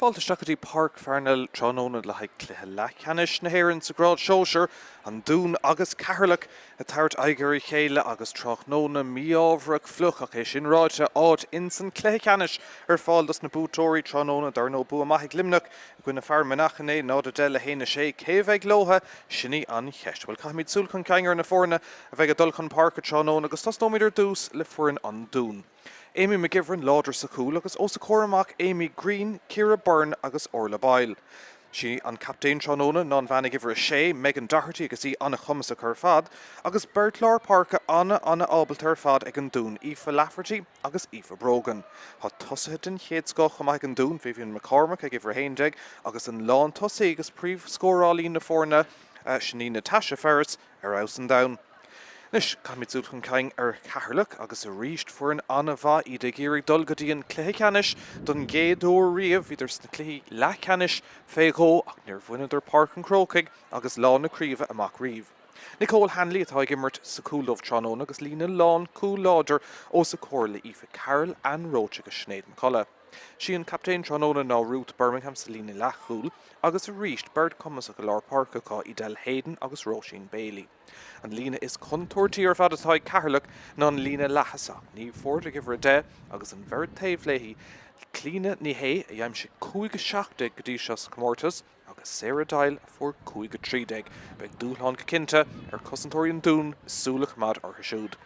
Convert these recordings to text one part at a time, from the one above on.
Fáilte isteach go dtí Páirc Pharnell tráthnóna le haghaidh cluiche leathcheannais na hÉireann sa ghrád sóisear, An Dún agus Ceatharlach ag tabhairt aghaidh ar a chéile agus tráthnóna mí-ámharach fliuch ach é sin ráite, áit ins an cluiche ceannais ar fáil dos na buaiteoirí tráthnóna. Dar ndóigh bua maith ag Luimneach i gcoinne Fear Manach inné, 0-10 le 1-6. Cé a bheidh leotha? Sin í an cheist. Bhuel caithfimid súil chun cinn ar na foirne a bheidh ag dul chun páirce tráthnóna agus tosnóimid ar dtús le foireann an Dúin. Amy McGivern láidir sa chúl agus os a comhair amach Amy Greene, Ciara Byrne agus Orla Boyle. Sí an captaen tráthnóna ná an bhean ag uimhir 6, Megan Doherty agus í an-chumasach ar fad, agus beirt lár páirce an-an-ábalta ar fad ag an Dún, Aoife Lafferty agus Aoife Brogan. Tá tosaithe den chéad scoth chomh maith ag an Dún, Vivian McCormack ag uimhir 11 agus an lántosaí agus príomhscórálaí na foirne, sin í Natasha Ferris, Ar fheabhas an domhan. Anois, caithfimid súil chun cinn ar Cheatharlach agus arís foireann an-mhaith, iad ag iarraidh dul go dtí an cluiche ceannais don gcéad uair riamh. Bhíodar sna cluichí leathcheannais fé dhó ach níor bhaineadar Páirc an Chrócaigh agus lá na craoibhe amach riamh. Nicole Hanley atá ag imirt sa chúl dóibh tráthnóna agus líne lán cúil láidir os a comhair le Aoife Carroll, Anne Roche agus Sinéad McCullough. Sí an captaen tráthnóna ná Ruth Bermingham sa líne leathchúil agus arís beirt cumasach i lár páirce acu, Edel Hayden agus Róisín Bailey. An líne is contúirtí ar fad atá ag Ceatharlach ná an líne leath-thosach, Niamh Forde ag uimhir 10 agus an bheirt taobh léi, Clíona Ní Shé a d'aimsigh 5-17 go dtí seo sa chomórtas agus Sarah Doyle a fuair 5-13. Beidh dúshlán go cinnte ar chosantóirí an Dúin súil a choimeád orthu siúd.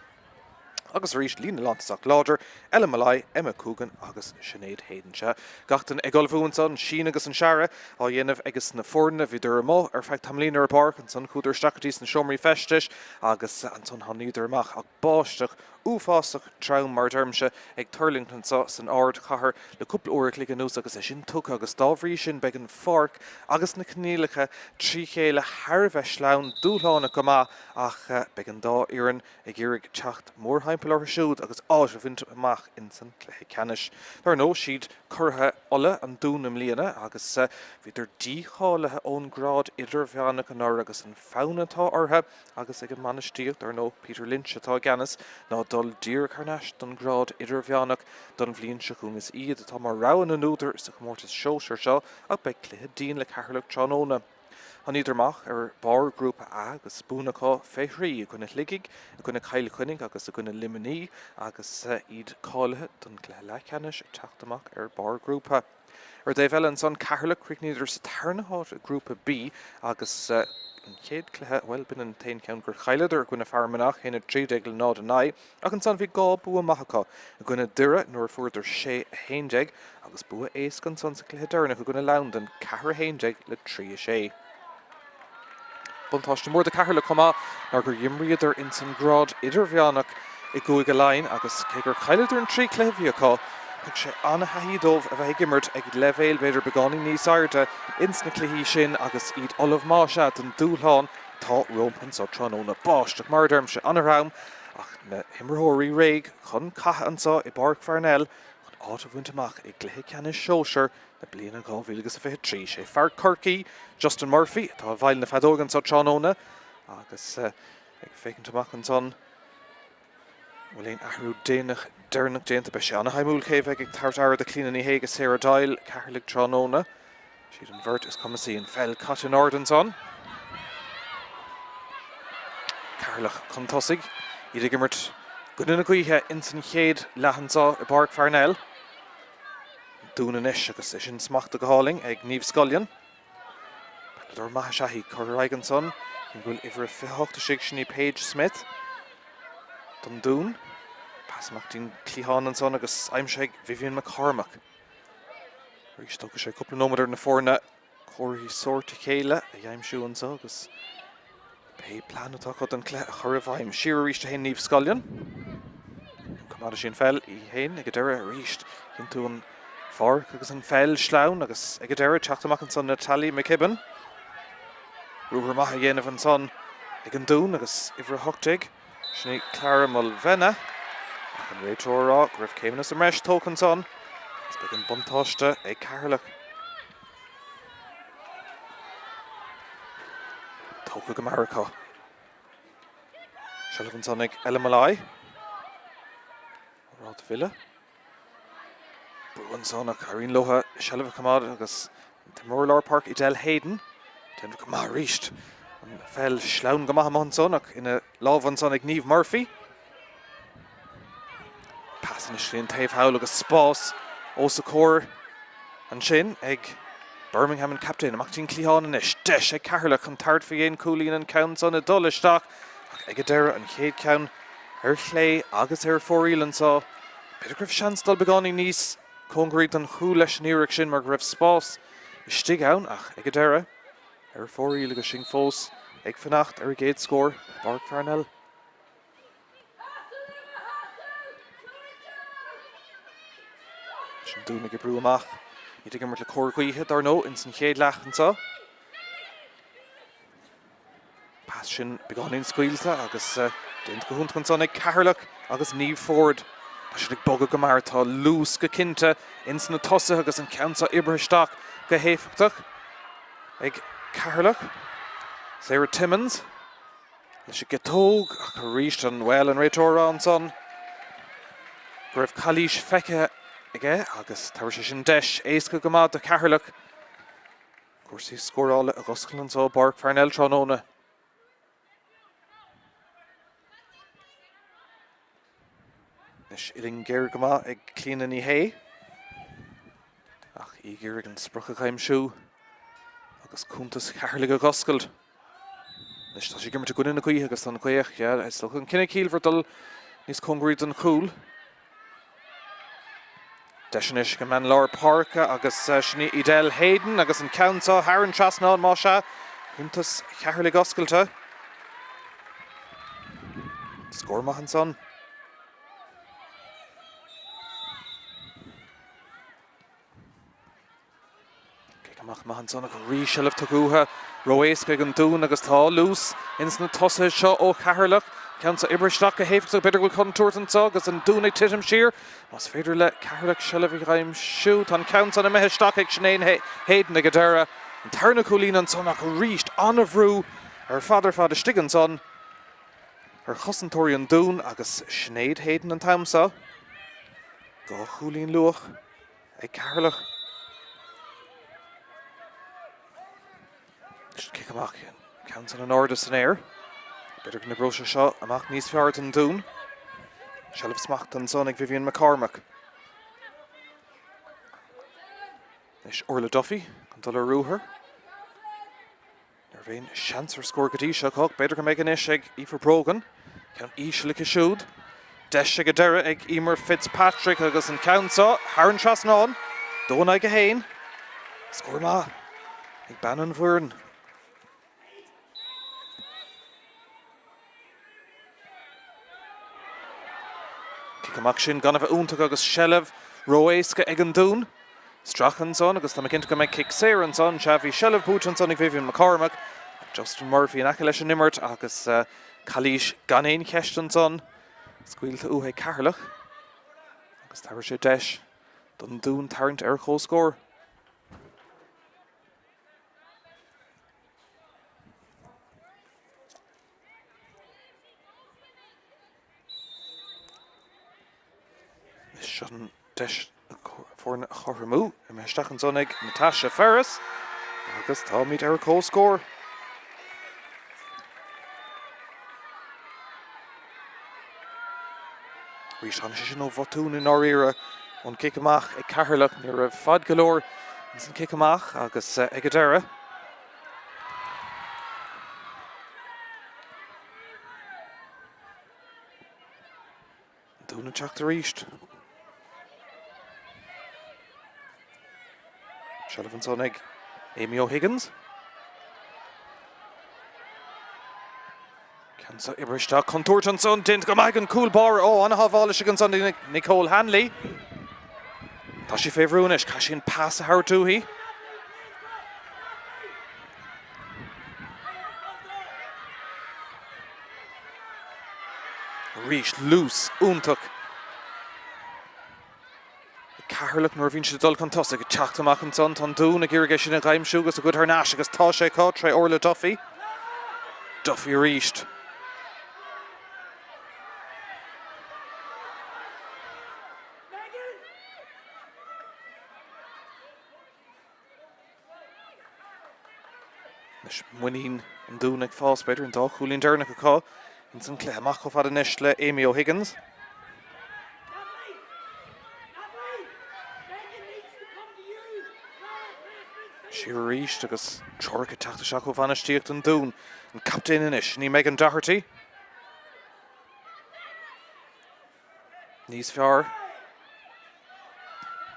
Agus arís, líne lántosach láidir, Ella Molloy, Emma Coogan agus Sinéad Hayden. Sea, gach duine ag ullmhú ansan, síneadh agus an searradh á dhéanamh ages na foirne. Bhíodar amuigh ar feadh tamaillín ar an bpáirc, ansan chuadar isteach go dtí sna seomraí feistis agus ansan tháiníodar amach ach báisteach uafásach trom, mar a deirimse, ag tuirlingt anso san ardchathair le cúpla uair a chloig anuas agus é sin tugtha agus dá bhrí sin beidh an pháirc agus na coinníollacha trí chéile thar a bheith sleamhain, dúshlánach go maith ach beidh an dá fhoireann ag iarraidh teacht mórthimpeall orthu siúd agus áit a bhaint amach ins an gcluiche ceannais. Dar ndóigh, siad curaithe Uladh, an Dún i mbliana agus bhíodar dícháilithe ón ngrád idirmheánach anuraidh agus an fonn atá orthu agus ag an mbainistíocht, dar ndóigh Peter Lynch atá i gceannas, ná dul díreach thar n-ais don ghrád idirmheánach don bhliain seo chugainn. Is iad atá mar rogha na n-údar sa chomórtas sóisir seo ach beidh cluiche dian le Ceatharlach tráthnóna. Tháiníodar amach ar barr Ghrúpa A agus buanna acu fé thrí i gcoinne Shligigh, i gcoinne Chill Chainnigh agus i gcoinne Luimnigh agus iad cáilithe don gcluiche leathcheannais ag teacht amach ar barr grúpa. Ar an dtaobh eile ansan, Ceatharlach, chríochnaíodar sa tarna háit i nGrúpa B agus an chéad cluiche, bhuel, b'in an t-aon cheann gur chailleadar i gcoinne Fear Manach, 1-13 le 0-9. Ach ansan bhí 2 bua maith acu, i gcoinne Doire nuair a fuaireadar 6, 11 agus bua éasca ansan sa chluiche deireanach i gcoinne Londain, 4, 11 le 3, 6. Buntáiste mór do Cheatharlach chomh maith ná gur dh'imríodar ins an grád idirmheánach i gCúige Laighean agus cé gur chailleadar an 3 chluiche a bhí acu, thug sé an-thaithí dóibh a bheith ag imirt ag leibhéal b'fhéidir beagáinín níos airde ins na cluichí sin agus iad ullamh más ea don dúshlán atá rompu anso tráthnóna. Báisteach, mar a deirimse, an-throm ach na himreoirí réidh chun catha anso i bPáirc Pharnell chun áit a bhaint amach i gcluiche ceannais sóisear na bliana 2023. Sé fear Chorcaí, Justin Murphy, atá i bhfeighil na feadóige anso tráthnóna agus ag féachaint amach ansan. An bhfuil aon athrú déanach deireanach déanta? Beidh sé an-shuimiúil cé a bheidh ag tabhairt aire do Clíona Ní Shé agus Sarah Doyle, Ceatharlach tráthnóna. Siad an bheirt is cumasaí. An pheil caite in airde ansan. Ceatharlach chun tosaigh. Iad ag imirt i gcoinne na gaoithe ins an chéad leath anso i bPáirc Pharnell. Dún anois agus é sin smachtaithe go hálainn ag Niamh Scullion. Peileadóir maith is ea í. Curtha ar aghaidh ansan. Cím go bhfuil uimhir a 28 istigh, sin í Paige Smith don Dún. Pas amach dtí'n cliathán ansan agus aimsithe ag Vivian McCormack. Arís tógfaidh sé cúpla nóiméad ar na foirne comharthaí sóirt a chéile a aimsiú anso agus pé plean atá acu don chluiche a chur i bhfeidhm. Siar arís a théann Niamh Scullion. Coimeádfaidh sí an pheil í féin ag an deireadh arís. Cinntiú an pháirc agus an pheil sleamhain agus ag an deireadh teacht amach ansan Natalie McKibben. Ruathar maith a dhéanamh ansan ag an Dún agus uimhir 18. Sin í Clara Mulvenna. Ach an réiteoir a rá go raibh céimeanna sa mbreis tógtha ansan agus beidh an buntáiste ag Ceatharlach. Tógtha go mear acu. Seilbh ansan ag Ella Molloy. Ráta Villa. Brú ansan ach éiríonn leo seilbh a choimeád agus an t-imreoir lár páirce Edel Hayden déanta go maith arís. An pheil sleamhain go maith amuigh ansan ach ina lámha ansan ag Niamh Murphy. Pas anois go dtí an taobh thall agus spás os a comhair ansin ag Birmingham an captaen. Amach go dtí an cliathán anois. Deis ag Ceatharlach chun tabhairt faoi aon chúilín an ceann san ag dul isteach ach ag an deireadh an chéad cheann ar chlé agus ar fóraoil anseo. B'fhéidir go raibh seans dul beagáinín níos cóngaraí don chúl leis an iarracht sin mar go raibh spás istigh ann ach ag an deireadh ar fóraoil agus sinn fós ag fanacht ar an gcéad scór i bPáirc Pharnell. An Dún ag oibriú amach. Iad ag imirt le cóir gaoithe, dar ndóigh, ins an chéad leath anseo. Pas sin beagáinín scaoilte agus déanta go hiontach ansan ag Ceatharlach agus Niamh Forde. Tá siad ag bogadh go mear, tá luas go cinnte ins na tosaithe agus an ceann seo oibrithe isteach go héifeachtach ag Ceatharlach. Sarah Timmins. Leis an gciotóg ach arís an bhuel an réiteoir a rá ansan go raibh calaois feicthe aige agus tabharfaidh sé sin deis éasca go maith do Cheatharlach cúrsaí scórála a dh'oscailt anso i bPáirc Pharnell tráthnóna. Anois uillinn géar go maith ag Clíona Ní Shé ach í ag iarraidh an sprioc a aimsiú agus cuntas Cheatharlaigh a dh'oscailt. Anois tá sí ag imirt i gcoinne na gaoithe agus tá an ghaoth, yeah, is dócha an cinneadh ciallmhar dul níos cóngaraí don chúl. Deis anois ag an mbean lár páirce agus sin í Edel Hayden agus an ceann seo thar an trasnán más ea. Cuntas Cheatharlaigh oscailte. Scór maith ansan. Cic amach maith ansan ach arís seilbh tugtha uathu. Ró-éasca ag an Dún agus tá luas ins na tosaithe seo ó Cheatharlach. Ceann seo oibrithe isteach go héifeachtach. B'fhéidir go bhfuil contúirt anseo agus an Dún ag titim siar. Más féidir le Ceatharlach seilbh a aimsiú. Tá an ceann san imithe isteach ag Sinéad Hayden ag an deireadh. An tarna cúilín ansan ach arís an-bhrú ar fad ar fad istigh ansan ar chosantóirí an Dúin agus Sinéad Hayden an t-am seo. 2 chúilín luach. Ag Ceatharlach. Cic amach ceann san in airde san aer. B'fhéidir go n-oibreoidh sé seo amach níos fearr don Dún. Seilbh smachta ansan ag Vivian McCormack. Anois Orla Duffy chun dul ar ruathar. Ní raibh aon seans ar scór go dtí seo acu. B'fhéidir go mbeidh anois ag Aoife Brogan. Ceann íseal aici siúd. Deis ag an deireadh ag Emer Fitzpatrick agus an ceann seo thar an trasnán. 2 in aghaidh 1. Scór maith ag bean an Bhoirinn. Cic amach sin gan a bheith iontach agus seilbh ró-éasca ag an Dún. Isteach ansan agus tá mé cinnte go mbeidh cic saor ansan. Sea, bhí seilbh buaite ansan ag Vivian McCormack. Justin Murphy in aice leis an imirt agus calaois gan aon cheist ansan. Scaoilte uathu ag Ceatharlach agus tabharfaidh sé deis don Dún tarraingt ar comhscór. Seo an deis na foirne a chothromú. Imithe isteach ansan ag Natasha Ferris agus táimid ar comhscór. Arís tháinig sé sin ó bhotún i ndáiríre ón gcic amach ag Ceatharlach. Ní raibh fad go leor ins an cic amach agus ag an deireadh. An Dún ag teacht arís. Seilbh ansan ag Amy O'Higgins. Ceann seo oibrithe isteach, contúirt ansan, déanta go maith ag an cúl báire. Ó, ana-shábháil istigh ansan ag Nicole Hanley. Tá sí fé bhrú anois, caithfidh sí an pas a thabhairt uaithi. Arís, luas iontach. Ceatharlach nuair a bhíonn siad ag dul chun tosaigh, ag teacht amach ansan, tá an Dún ag iarraidh é sin a aimsiú agus a ghoid thar n-ais agus tá sé acu tré Orla Duffy. Duffy arís. Anois muinín an Dúin ag fás, b'fhéidir, an dá chúilín deireanach acu ins an cluiche. Amach chomh fada anois le Amy O'Higgins. Siar arís agus treoracha ag teacht isteach ó bhainistíocht an Dúin. An captaen anois, sin í Megan Doherty. Níos fearr.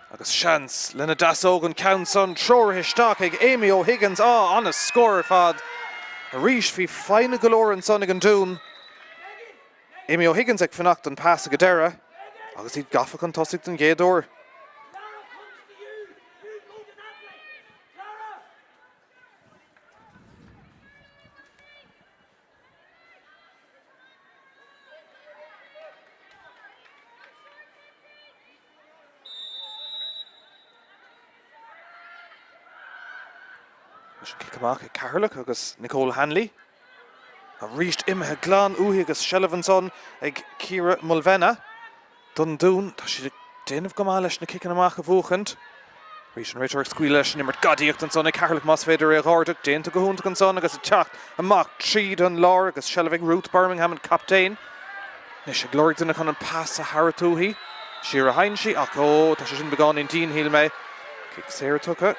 Agus seans lena deasóg an ceann san treoraithe isteach ag Amy O'Higgins. Á, an-scór ar fad. Arís bhí foighne go leor ansan ag an Dún. Amy O'Higgins ag fanacht don pas ag an deireadh agus iad gafa chun tosaigh den gcéad uair. Leis an cic amach ag Ceatharlach agus Nicole Hanley. Arís imithe glan uaithi agus seilbh ansan ag Ciara Mulvenna. Don Dún, tá siad ag déanamh go maith leis na ciceanna amach a bhuachaint. Arís an réiteoir ag scaoileadh leis an imirt. Gadaíocht ansan ag Ceatharlach más féidir é a dh'ardú. Déanta go hiontach ansan agus ag teacht amach tríd an lár agus seilbh ag Ruth Bermingham, an captaen. Anois ag lorg duine chun an pas a thabhairt uaithi. Siar a théann sí ach ó, tá sé sin beagáinín dian, shíl mé. Cic saor tugtha.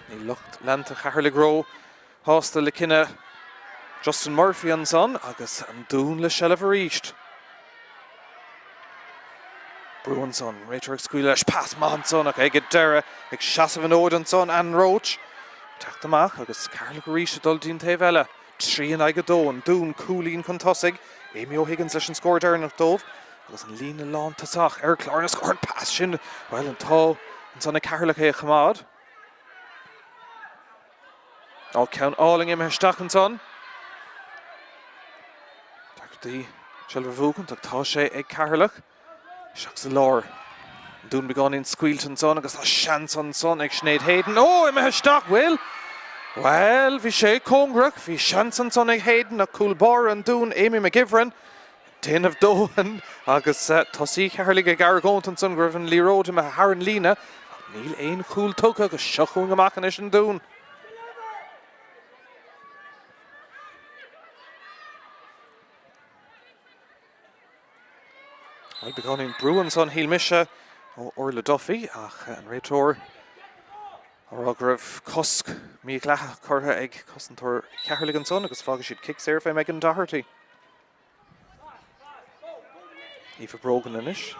Níl lucht leanta Cheatharlaigh ró shásta le cinneadh Justin Murphy ansan agus an Dún le seilbh arís. Brú ansan, réiteoir ag scaoileadh leis, pas maith ansan ach ag an deireadh ag seasamh an fhóid ansan, Ann Roche ag teacht amach agus Ceatharlach arís ag dul dtí an taobh eile. 3 in aghaidh 2, an Dún cúilín chun tosaigh, Amy O'Higgins leis an scór deireanach dóibh agus an líne lántosach ar chlár na scór, an pas sin, bhuel an t-ádh ansan ag Ceatharlach é a choimeád. Á, ceann álainn imithe isteach ansan. Deacrachtaí seilbh a bhuachaint ach tá sé ag Ceatharlach. Isteach sa lár. An Dún beagáinín scaoilte ansan agus tá seans ansan ag Sinéad Hayden. Ó, imithe isteach, bhfuil? Bhuel, bhí sé cóngarach. Bhí seans ansan ag Hayden ach cúl báire an Dúin, Amy McGivern, déanamh dóthain agus tosaí Cheatharlaigh ag argóint ansan go raibh an liathróid imithe thar an líne ach níl aon chúl tugtha agus seo chugainn amach anois an Dún. Bhuel, beagáinín brú ansan shíl mise ó Orla Duffy ach an réiteoir á rá go raibh cosc mídhleathach curtha ag cosantóir Cheatharlaigh ansan agus fágfaidh siad cic saor fé Megan Doherty. Aoife Brogan anois.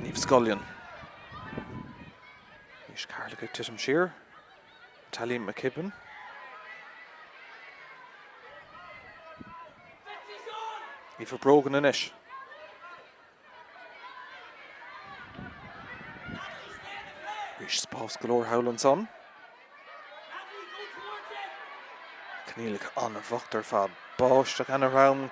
Niamh Scullion. Anois Ceatharlach ag titim siar. Natalie McKibben. Aoife Brogan anois. Arís spás go leor thall ansan. Coinníollacha an-bhocht ar fad. Báisteach ana-throm.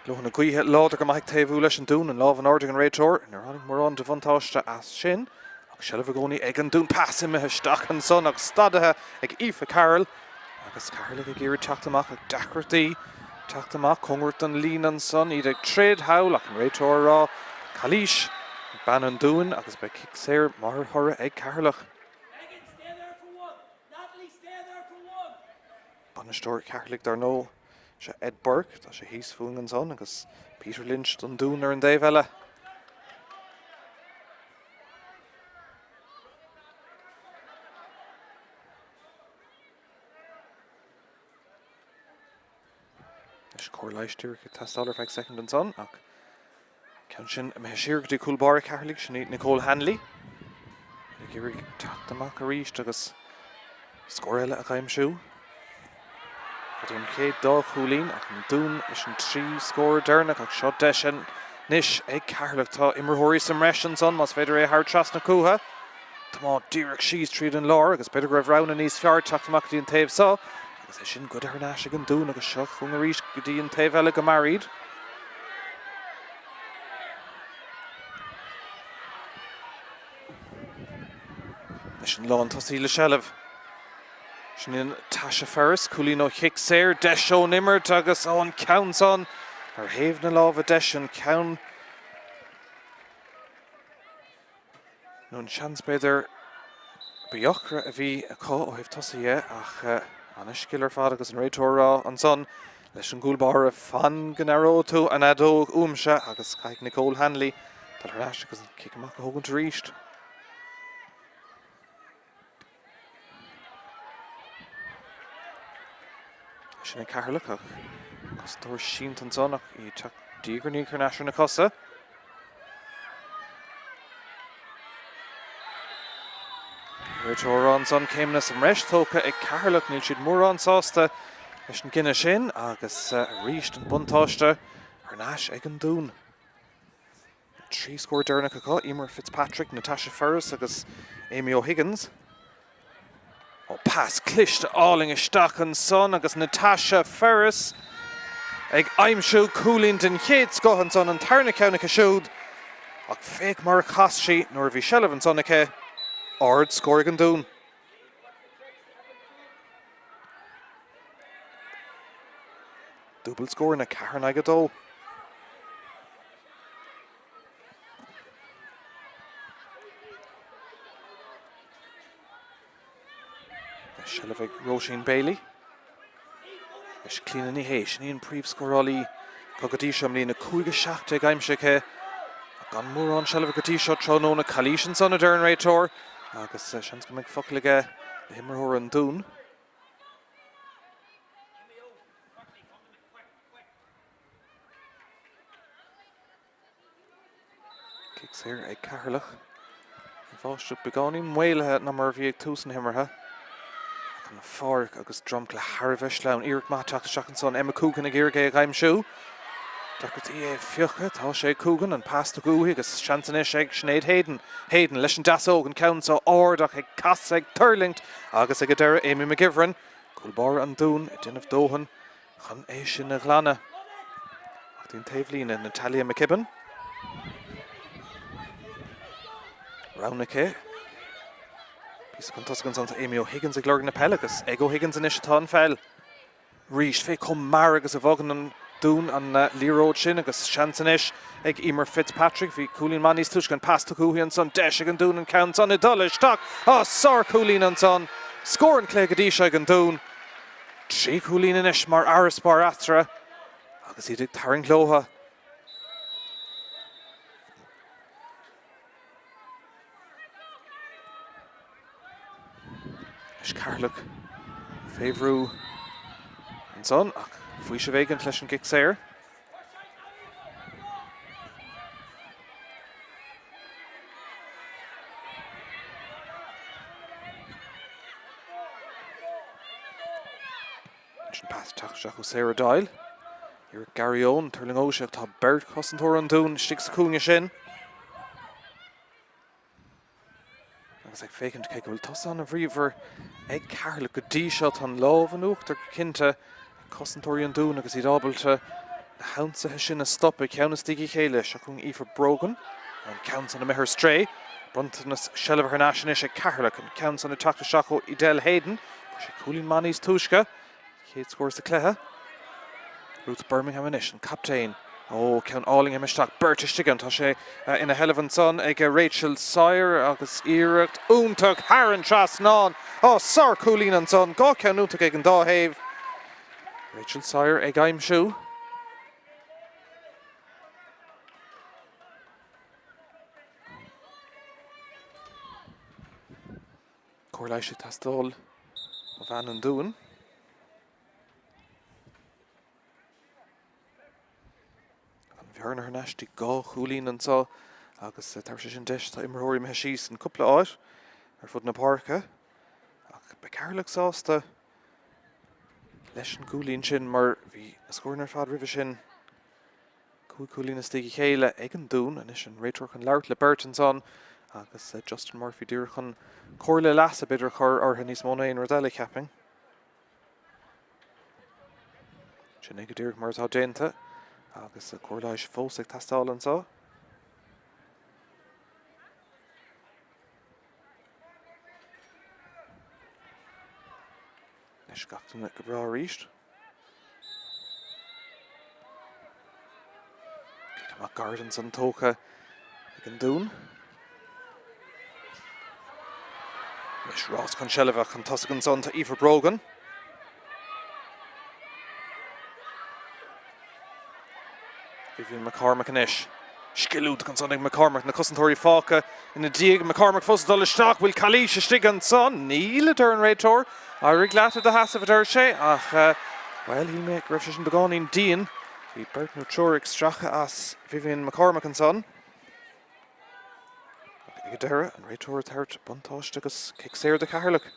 Glótha na gaoithe láidir go maith ag taobhú leis an Dún. An lámh in airde ag an réiteoir. Níor tháinig mórán de bhuntáiste as sin. Ach seilbh i gcónaí ag an Dún. Pas imithe isteach ansan ach stadaithe ag Aoife Carroll. Agus Ceatharlach ag iarraidh teacht amach ach deacrachtaí teacht amach cóngarach don líne ansan, iad ag troid thall ach an réiteoir ag rá calaois ag bean an Dúin agus beidh cic saor mar thoradh ag Ceatharlach. Bainisteoir Cheatharlaigh dar ndóigh is ea Ed Burke, tá sé thíos fúinn ansan agus Peter Lynch don Dún ar an dtaobh eile. Anois cóir leighis díreach ag teastáil ar feadh soicind ansan ach ceann sin imithe siar go dtí cúl báire Cheatharlaigh, sin í Nicole Hanley. Ag iarraidh teacht amach arís agus scór eile a aimsiú. Go dtí an chéad dá chúilín ach an Dún leis an 3 scór deireanach ach seo deis anois ag Ceatharlach. Tá imreoirí sa mbreis ansan más féidir é a thabhairt trasna chucu. Tiomáint díreach síos tríd an lár agus b'fhéidir go raibh roghanna níos fearr teacht amach go dtí an taobh seo agus é sin goidte thar n-ais ag an Dún agus seo chugainn arís go dtí an taobh eile go Mairéad. Leis an lántosaí le seilbh. Sin í Natasha Ferris, cúilín ó chic saor, deis ón imirt agus ó an ceann san ar thaobh na láimhe deise an ceann. Nó an seans b'fhéidir ba dheacra a bhí acu ó thaobh tosaí dhe ach ana-scil ar fad agus an réiteoir ag rá ansan leis an gcúl báire fan go n-aireoidh tú an fheadóg uaimse agus caithfidh Nicole Hanley dul thar n-ais agus an cic amach a thógaint arís. Sin ag Ceatharlach ach cosantóir sínte ansan ach í ag teacht diaidh ar ndiaidh thar n-ais ar na cosa. Réiteoir ansan céimeanna sa mbreis tógtha ag Ceatharlach, níl siad mórán sásta leis an gcinneadh sin agus arís an buntáiste thar n-ais ag an Dún. 3 scór deireanach acu, Emer Fitzpatrick, Natasha Ferris agus Amy O'Higgins. Ó, pas cliste álainn isteach ansan agus Natasha Ferris ag aimsiú cúilín den chéad scoth ansan, an tarna ceann aici siúd. Ach féach mar a chas sí nuair a bhí seilbh ansan aici. Ard scór ag an Dún. Dúbailt scóranna, 4 in aghaidh 2. Seilbh ag Róisín Bailey. Leis Clíona Ní Shé, sin í an príomhscórálaí acu go dtí seo i mbliana, 5-17 aimsithe aici. Gan mórán seilbhe go dtí seo tráthnóna, calaois ansan a deir an réiteoir agus seans go mbeidh focal aige le himreoir an Dúin. Cic saor ag Ceatharlach. An bháisteach beagáinín maolaithe ná mar a bhí ag tús na himeartha. Ach an pháirc agus dromchla thar a bheith sleamhain. Iarracht maith teacht isteach ansan. Emma Coogan ag iarraidh é a aimsiú. Deacrachtaí é a phiocadh. Tá sé ag Coogan. An pas tugtha uaithi agus seans anois ag Sinéad Hayden. Hayden leis an deasóg. An ceann seo ard ach ag casadh, ag tuirlingt agus ag an deireadh Amy McGivern. Cúl báire an Dúin ag déanamh dóthain chun é sin a ghlanadh. Ach dtí an taobhlíne, Natalia McKibben. Roghnaigh aici. Píosa chun tosaigh ansan tá Amy O'Higgins ag lorg na peile agus ag O'Higgins anois atá an pheil. Arís, féach chomh mear agus a bhogann an Dún an liathróid sin agus seans anois ag Emer Fitzpatrick. Bhí cúilín maith níos túisce, an pas tugtha uaithi ansan, deis ag an Dún an ceann san ag dul isteach. Á, sár-chúilín ansan! Scór an chluiche go dtí seo ag an Dún. 3 chúilín anois mar fharasbarr eatarthu agus iad ag tarraingt leotha. Anois Ceatharlach fé bhrú ansan ach faoiseamh éigint leis an gcic saor. Sin pas ag teacht isteach ó Sarah Doyle. Iarracht Garryowen, tuirlingeoidh sé ach tá beirt chosantóir an Dúin istigh sa chúinne sin. Agus ag féachaint cé go bhfuil tosaithe an-bhríomhar ag Ceatharlach go dtí seo, tá an lámh in uachtar go cinnte ag cosantóirí an Dúin agus iad ábalta na hionsaithe sin a stopadh ceann istigh a chéile. Seo chugainn Aoife Brogan, an ceann san imithe ar strae. Bronntanas seilbhe thar n-ais anois ag Ceatharlach, an ceann san ag teacht isteach ó Edel Hayden. Fuair sí cúilín maith níos túisce. Chéad scór sa cluiche. Ruth Bermingham anois, an captaen. Ó, ceann álainn imithe isteach, beirt istigh ann. Tá sé ina sheilbh ansan ag Rachel Sawyer agus iarracht iontach thar an trasnán. Ó, sár-chúilín ansan. 2 ceann iontach ag an dá thaobh. Rachel Sawyer ag aimsiú. Cóir leighis ag teastáil ó bhean an Dúin. An bhearna thar n-ais dtí 2 chúilín anseo agus tabharfaidh sé sin deis tá imreoirí imithe síos in cúpla áit ar fud na páirce ach beidh Ceatharlach sásta leis an gcúilín sin mar bhí na scóranna ar fad roimhe sin 5 chúilín istigh a chéile ag an Dún. Anois an réiteoir chun labhairt le beirt ansan agus Justin Murphy díreach chun comhairle leasa b'fhéidir a chur orthu níos mó ná aon rud eile, cheapfainn. Sin é go díreach mar atá déanta agus cóir leighis fós ag teastáil anseo. Anois gach duine go breá arís. Cic amach gairid ansan tógtha ag an Dún. Anois rás chun seilbhe chun tosaigh ansan tá Aoife Brogan. Vivian McCormack anois. Scil iontach ansan ag McCormack, na cosantóirí fágtha ina diaidh. McCormack fós ag dul isteach, bhfuil calaois istigh ansan? Níl, a deir an réiteoir. Éirigh leat i do sheasamh, a deir sé, ach, bhuel, shíl mé go raibh sé sin beagáinín dian. Bhí beirt nó triúr ag stracadh as Vivian McCormack ansan. Ach ag an deireadh, an réiteoir ag tabhairt buntáiste agus cic saor do Cheatharlach.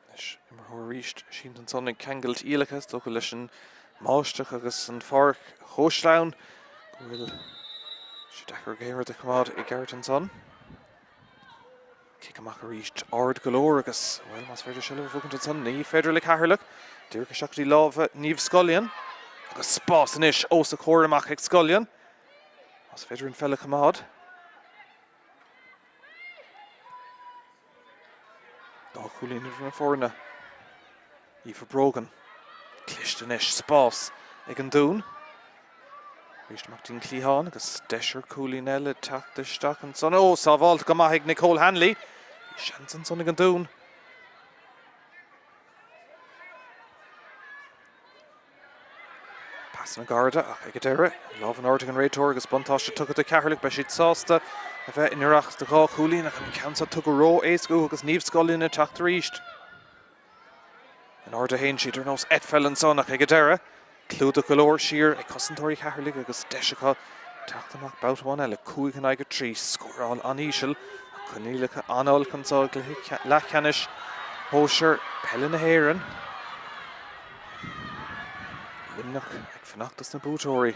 Anois imreoir arís sínte ansan ag ceangailt iallacha, is dócha leis an mbáisteach agus an pháirc chomh sleamhain go bhfuil sé deacair aon rud a choimeád i gceart ansan. Cic amach arís ard go leor agus, bhuel, más féidir seilbh a bhuachaint ansan, ní féidir le Ceatharlach. Díreach isteach go dtí lámha Niamh Scullion. Agus spás anois os a comhair amach ag Scullion. Más féidir an pheil a choimeád. Dá chúilín idir na foirne. Aoife Brogan. Cliste anois, spás ag an Dún. Arís amach dtí'n cliathán agus deis ar chúilín eile teacht isteach ansan. Ó, sábháilte go maith ag Nicole Hanley. Bhí seans ansan ag an Dún. Pasanna gairide ach ag an deireadh, lámh in airde ag an réiteoir agus buntáiste tugtha do Cheatharlach. Beidh siad sásta a bheith i ngiorracht do dhá chúilín ach an ceann seo tugtha ró-éasca uathu agus Niamh Scullion ag teacht arís. In airde a théann siad ar nós eitpheil ansan ach ag an deireadh, clúdach go leor siar ag cosantóirí Cheatharlaigh agus deis acu teacht amach babhta amháin eile, 5 in aghaidh 3, scóráil an-íseal ach coinníollacha an-olc anseo i gcluiche leathcheannais shóisir peile na hÉireann. Luimneach ag fanacht dos na buaiteoirí.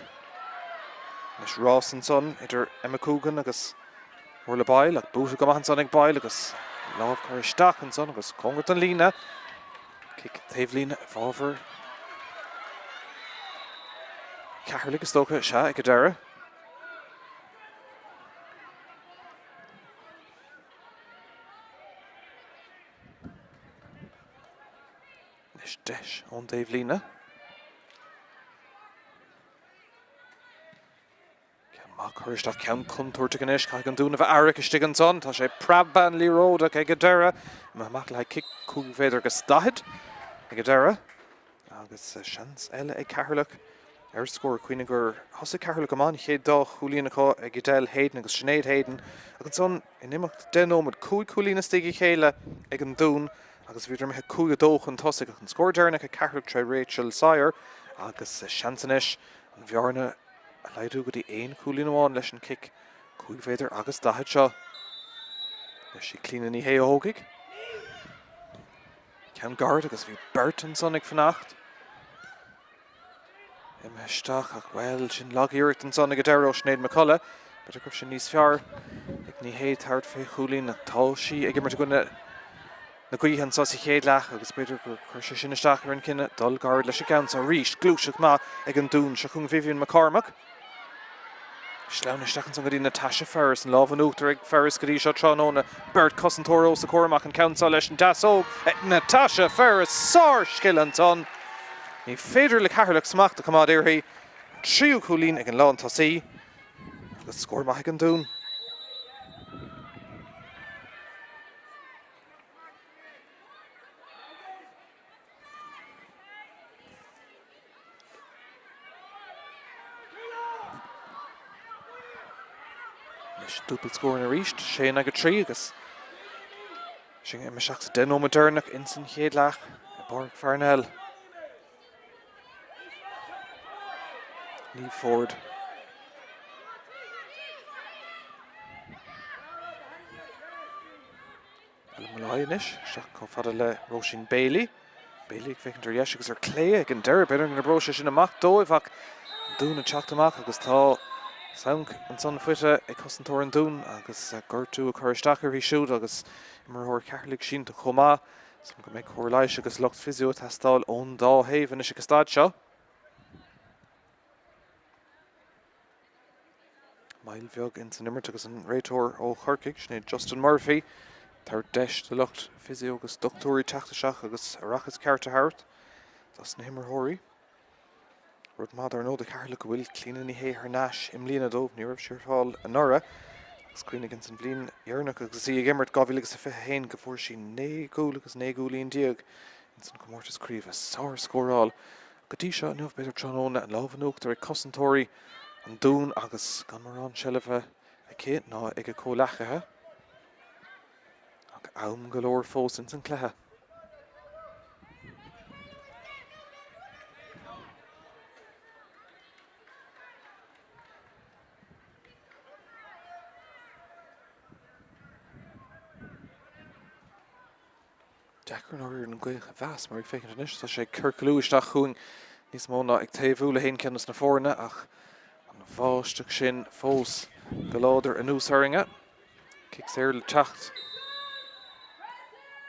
Anois rás ansan idir Emma Coogan agus Orla Boyle ach buailte go maith ansan ag Boyle agus lámh curtha isteach ansan agus cóngarach don líne. Cic taobhlíne i bhfabhar Cheatharlaigh is dócha, sea, ag an deireadh. Anois deis ón dtaobhlíne. Ceann maith curtha isteach, ceann contúirteach anois. Caithfidh an Dún a bheith aireach istigh ansan. Tá sé preabtha an liathróid ach ag an deireadh, imithe amach le haghaidh cic 5 mhéadar agus 40 ag an deireadh. Agus seans eile ag Ceatharlach ar scór. Cuimhnigh gur thosaigh Ceatharlach go maith an chéad dá chúilín acu ag Edel Hayden agus Sinéad Hayden. Ach ansan, in imeacht 10 nóiméad, 5 chúilín istigh a chéile ag an Dún agus bhíodar imithe 5-2 chun tosaigh. Ach an scór deireanach ag Ceatharlach tré Rachel Sawyer agus seans anois an bhearna a laghdú go dtí aon chúilín amháin leis an cic 5 mhéadar agus 40 seo. Anois í Clíona Ní Shé a thógfaidh. Ceann gairid agus bhí beirt ansan ag fanacht. Imithe isteach ach bhuel, sin lag-iarracht ansan ag an deireadh ó Sinéad McCullough. B'fhéidir go raibh sé níos fearr ag Ní Shé tabhairt fé chúilín ach tá sí ag imirt i gcoinne na gaoithe anseo sa chéad leath agus b'fhéidir gur chuir sé sin isteach ar an gcinneadh dul gairid leis an gceann seo arís. Gluaiseacht maith ag an Dún. Seo chugainn Vivian McCormack. Sleamhnaithe isteach ansan go dtí Natasha Ferris. An lámh in uachtar ag Ferris go dtí seo tráthnóna. Beirt cosantóir os a comhair amach an ceann seo leis an deasóg ag Natasha Ferris. Sár-scil ansan. Ní féidir le Ceatharlach smacht a choimeád uirthi. Tríú cúilín ag an lántosaí agus scór maith ag an Dún. Anois dúbailt scóranna arís, 6 in aghaidh 3 agus sinn ag imeacht isteach sa 10 nóiméad deireanach ins an chéad leath i bPáirc Pharnell. Niamh Forde. Ella Molloy anois, isteach chomh fada le Róisín Bailey. Bailey ag féachaint ar dheis agus ar clé ag an deireadh. B'fhéidir go n-oibreoidh sé sin amach dóibh ach an Dún ag teacht amach agus tá sonc ansan faighte ag cosantóir an Dúin agus gortú ag cur isteach uirthi siúd agus imreoir Cheatharlaigh sínte chomh maith. Is go mbeidh cóir leighis agus lucht physio ag teastáil ón dá thaobh anois ag an staid seo. Moill bheag ins an imirt agus an réiteoir ó Chorcaigh, sin é Justin Murphy. Tabhairt deis do lucht physio agus dochtúirí teacht isteach agus aireachas ceart a thabhairt dos na himreoirí. Rud maith dar ndóigh do Cheatharlach go bhfuil Clíona Ní Shé thar n-ais i mbliana dóibh. Ní raibh sí ar fáil anuraidh agus cuimhnigh ins an bhliain dheireanach agus í ag imirt, 2021, go bhfuair sí 9 gcúl agus 19 gcúilín ins an comórtas craoibhe. Sár-scóráil go dtí seo inniu, b'fhéidir tráthnóna, an lámh in uachtar ag cosantóirí an Dúin agus gan mórán seilbhe aici ná ag a comhleacaithe. Ach am go leor fós ins an cluiche. Deacair i ndáiríre an ghaoth a mheas mar ag féachaint anois tá sé ag ciorclú isteach chugainn níos mó ná ag taobhú le haon cheann de na foirne ach an bháisteach sin fós go láidir anuas orainne. Cic saor le teacht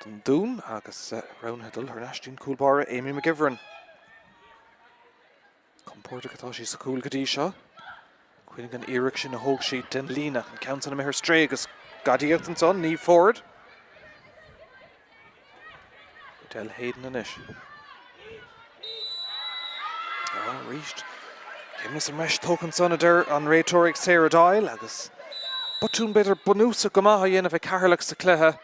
don Dún agus roghnaithe dul thar n-ais dtí'n cúl báire Amy McGivern. Compordach atá sí sa chúl go dtí seo. Cuimhnigh an iarracht sin a thóg sí den líne ach an ceann san imithe ar strae agus gadaíocht ansan, Niamh Forde. Edel Hayden anois. Arís. Céimeanna sa mbreis tógtha ansan a deir an réiteoir ag Sarah Doyle agus botún b'fhéidir bunúsach go maith á dhéanamh ag Ceatharlach sa chluiche.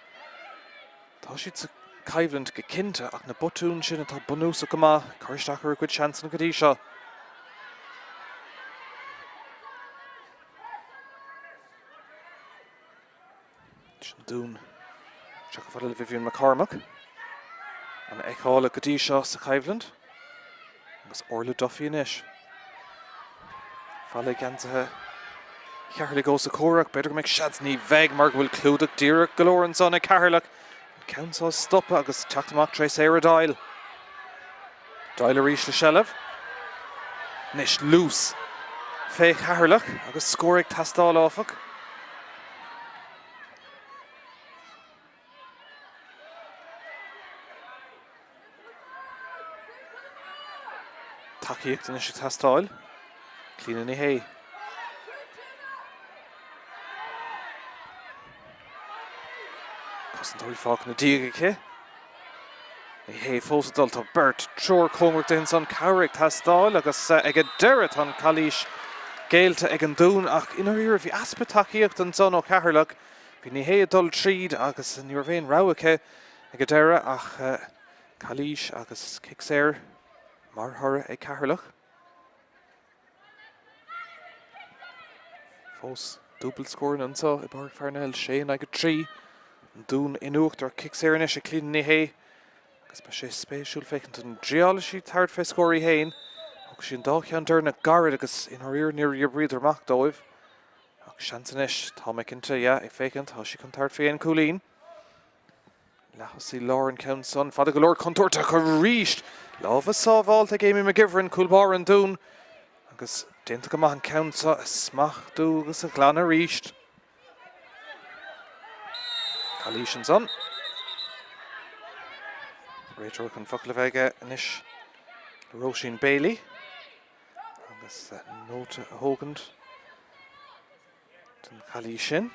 Tá siad sa choimhlint go cinnte ach na botúin sin atá bunúsach go maith ag cur isteach ar a gcuid seansanna go dtí seo. Sin an Dún. Seo chomh fada le Vivian McCormack. An-fheiceálach go dtí seo sa choimhlint. Agus Orla Duffy anois. Falla geansaithe Cheatharlaigh os a comhair ach b'fhéidir go mbeidh seans. Ní bheidh mar go bhfuil clúdach díreach go leor ansan ag Ceatharlach. An ceann seo a stopadh agus teacht amach tré Sarah Doyle. Doyle arís le seilbh. Anois luas fé Cheatharlach agus scór ag teastáil áfach. Tacaíocht anois ag teastáil. Clíona Ní Shé. Cosantóirí fágtha ina diaidh aici. Ní Shé fós ag dul. Tá beirt, triúr cóngarach di ansan. Cabhair ag teastáil agus ag an deireadh tá an calaois géillte ag an Dún ach i ndáiríre bhí easpa tacaíochta ansan ó Cheatharlach. Bhí Ní Shé ag dul tríd agus ní raibh aon rogha aici ag an deireadh ach calaois agus cic saor mar thoradh ag Ceatharlach. Fós dúbailt scóranna anseo i bPáirc Pharnell, 6 in aghaidh 3. An Dún in uachtar, cic saor anois ag Clíona Ní Shé agus beidh sé spéisiúil féachaint an dtriálfaidh sí tabhairt fé scór í féin. Thóg sí an dá cheann deireanach gairid agus i ndáiríre níor oibríodar amach dóibh. Ach seans anois, tá mé cinnte, yeah, ag féachaint, tá sí chun tabhairt faoi aon chúilín. Leath-thosaí láir an ceann san, fada go leor contúirteach arís! Lámha sábhálta ag Amy McGivern, cúl báire an Dúin, agus déanta go maith an ceann seo a smachtú agus a ghlanadh arís. Calaois ansan. Réiteoir chun focal a bheith aige anois le Róisín Bailey. Agus nóta a thógaint den chalaois sin.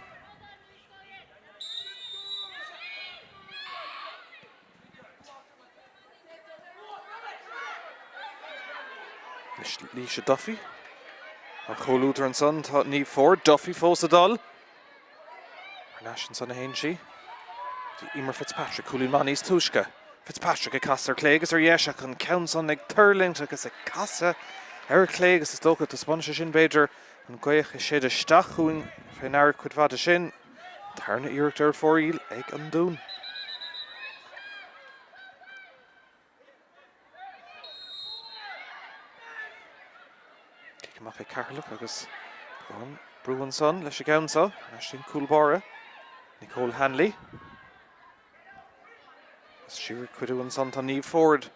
Anois Laoise Duffy. Mar chomhluadar ansan tá Niamh Forde. Duffy fós ag dul. Thar n-ais ansan a théann sí. Dtí Emer Fitzpatrick, cúilín maith níos túisce. Fitzpatrick ag casadh ar clé agus ar dheis ach an ceann san ag tuirlingt agus ag casadh ar chlé agus is dócha, taispeánann sé sin b'fhéidir an ghaoth ag séideadh isteach chugainn fé ndeara cuid mhaith de sin. Tarna iarracht ar fóraoil ag an Dún. Cic amach ag Ceatharlach agus beagán brú ansan leis an gceann seo. Ar ais dtí'n cúl báire, Nicole Hanley. Agus siar ag cuidiú ansan tá Niamh Forde.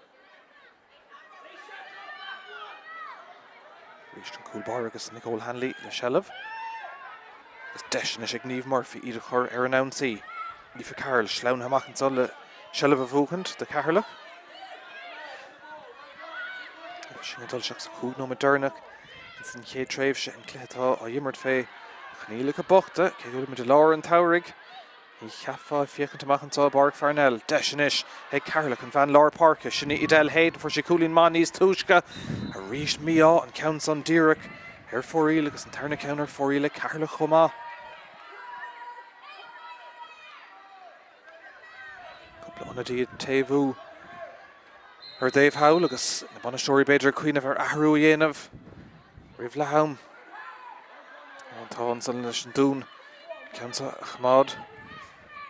Arís an cúl báire agus Nicole Hanley le seilbh. Agus deis anois ag Niamh Murphy iad a chur ar an ionsaí. Aoife Carroll sleamhnaithe amach anseo le seilbh a bhuachaint do Cheatharlach. Agus sinn ag dul isteach sa chúig nóiméad deireanach ins an chéad tréimhse an cluiche atá á imirt fé choinníollacha bochta, cé go bhfuilimid i lár an tsamhraidh. Ní cheapfá ag féachaint amach anseo i bPáirc Pharnell. Deis anois ag Ceatharlach, an bhean lár páirce, sin í Edel Hayden, fuair sí cúilín maith níos túisce. Arís mí-ádh, an ceann san díreach ar fóraoil agus an tarna ceann ar fóraoil ag Ceatharlach chomh maith. Cúpla ionadaí ag taobhú ar an dtaobh thall agus na bainisteoirí b'fhéidir ag cuimhneamh ar athrú a dhéanamh roimh leath am. An t-ádh ansan leis an Dún ceann seo a choimeád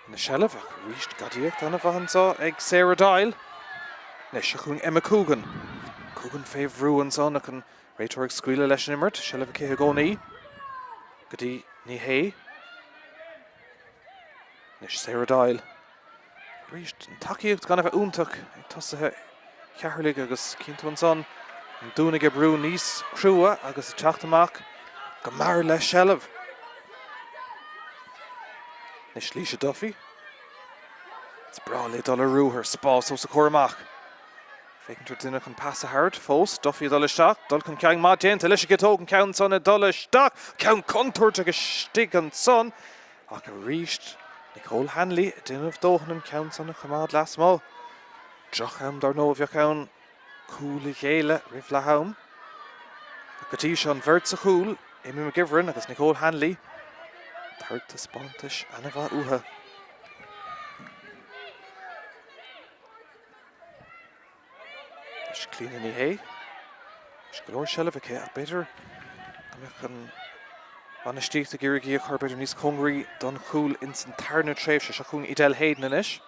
ina seilbh ach arís gadaíocht an-mhaith anseo ag Sarah Doyle. Anois seo chugainn Emma Coogan. Coogan fé bhrú ansan ach an réiteoir ag scaoileadh leis an imirt, seilbh aici i gcónaí go dtí Ní Shé. Anois Sarah Doyle. Arís, an tacaíocht gan a bheith iontach ag tosaithe Cheatharlaigh agus cíonn tú ansan an Dún ag oibriú níos crua agus ag teacht amach go mear le seilbh. Anois Laoise Duffy. Is breá léi dul ar ruathar, spás os a comhair amach. Féachaint ar duine chun pas a thabhairt fós, Duffy ag dul isteach, dul chun cinn maith déanta leis an gciotóg, an ceann san ag dul isteach, ceann contúirteach istigh ansan. Ach arís, Nicole Hanley ag déanamh dóthain an ceann san a choimeád lasmuigh. Droch-am dar ndóigh a bheadh ann cúl a ghéilleadh roimh leath am. Ach go dtí seo an bheirt sa chúl, Amy McGivern agus Nicole Hanley, ag tabhairt taispeántais ana-mhaith uathu. Anois Clíona Ní Shé. Anois go leor seilbh aici ach b'fhéidir go mbeadh an bhainistíocht ag iarraidh í a chur b'fhéidir níos cóngaraí don chúl ins an tarna tréimhse. Seo chugainn Edel Hayden anois.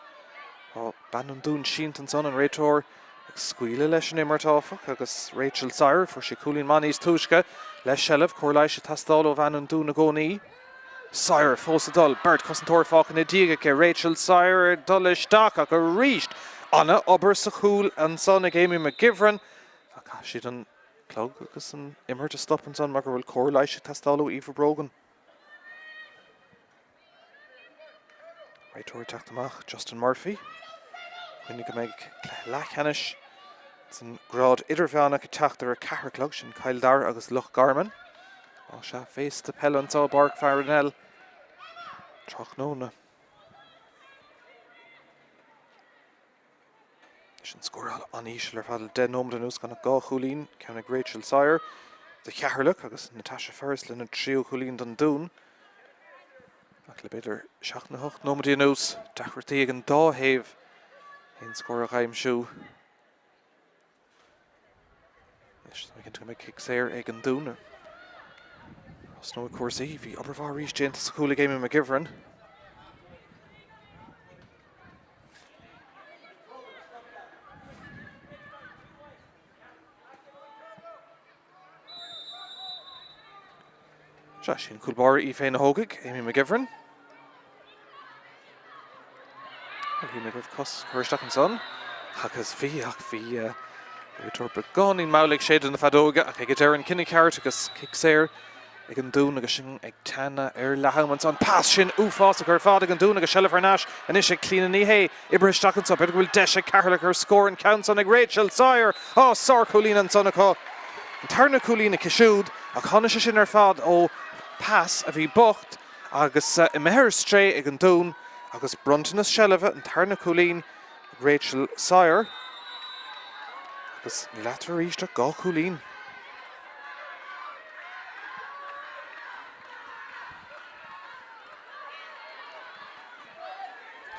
Tá bean an Dúin sínte ansan, an réiteoir ag scaoileadh leis an imirt áfach agus Rachel Sire, fuair sí cúilín maith níos túisce le seilbh, cóir leighis ag teastáil ó bhean an Dúin i gcónaí. Sire fós ag dul, beirt chosantóir fágtha ina diaidh aici, Rachel Sire ag dul isteach ach arís ana-obair sa chúl ansan ag Amy McGivern ach caithfidh siad an clog agus an imirt a stop ansan mar go bhfuil cóir leighis ag teastáil ó Aoife Brogan. Réiteoir ag teacht amach, Justin Murphy. Cuimhnigh go mbeidh cluiche leathcheannais san grád idirmheánach ag teacht ar a 4 a chlog, sin Cill Dara agus Loch Garman. Á sea, féasta peile anseo i bPáirc Pharnell tráthnóna. Leis an scóráil an-íseal ar fad le 10 nóiméad anuas gan ach 2 chúilín, ceann ag Rachel Sire do Cheatharlach agus Natasha Ferris lena tríú chúilín don Dún. Ach le b'fhéidir 7 nó 8 nóiméad anuas, deacrachtaí ag an dá thaobh aon scór a aimsiú. Anois tá mé cinnte go mbeidh cic saor ag an Dún. Tosnóidh cúrsaí. Bhí obair mhaith arís déanta sa chúl ag Amy McGivern. Sea, sin cúl báire í féin a thógfaidh, Amy McGivern. Shíl mé go raibh cos curtha isteach ansan agus bhí ach bhí réiteoir beagáinín mall ag séideadh na feadóige ach ag an deireadh an cinneadh ceart agus cic saor ag an Dún agus sinn ag teannadh ar leath am ansan. Pas sin uafásach ar fad ag an Dún agus seilbh thar n-ais anois ag Clíona Ní Shé. Oibrithe isteach anso, b'fhéidir go bhfuil deis ag Ceatharlach ar scór an ceann san ag Rachel Sire. Á, sárchúilín ansan acu. An tarna cúilín aici siúd ach tháinig sé sin ar fad ó pas a bhí bocht agus imithe ar strae ag an Dún agus bronntanas seilbhe an tarna cúilín ag Rachel Sire agus níl eatarthu arís ach 2 chúilín.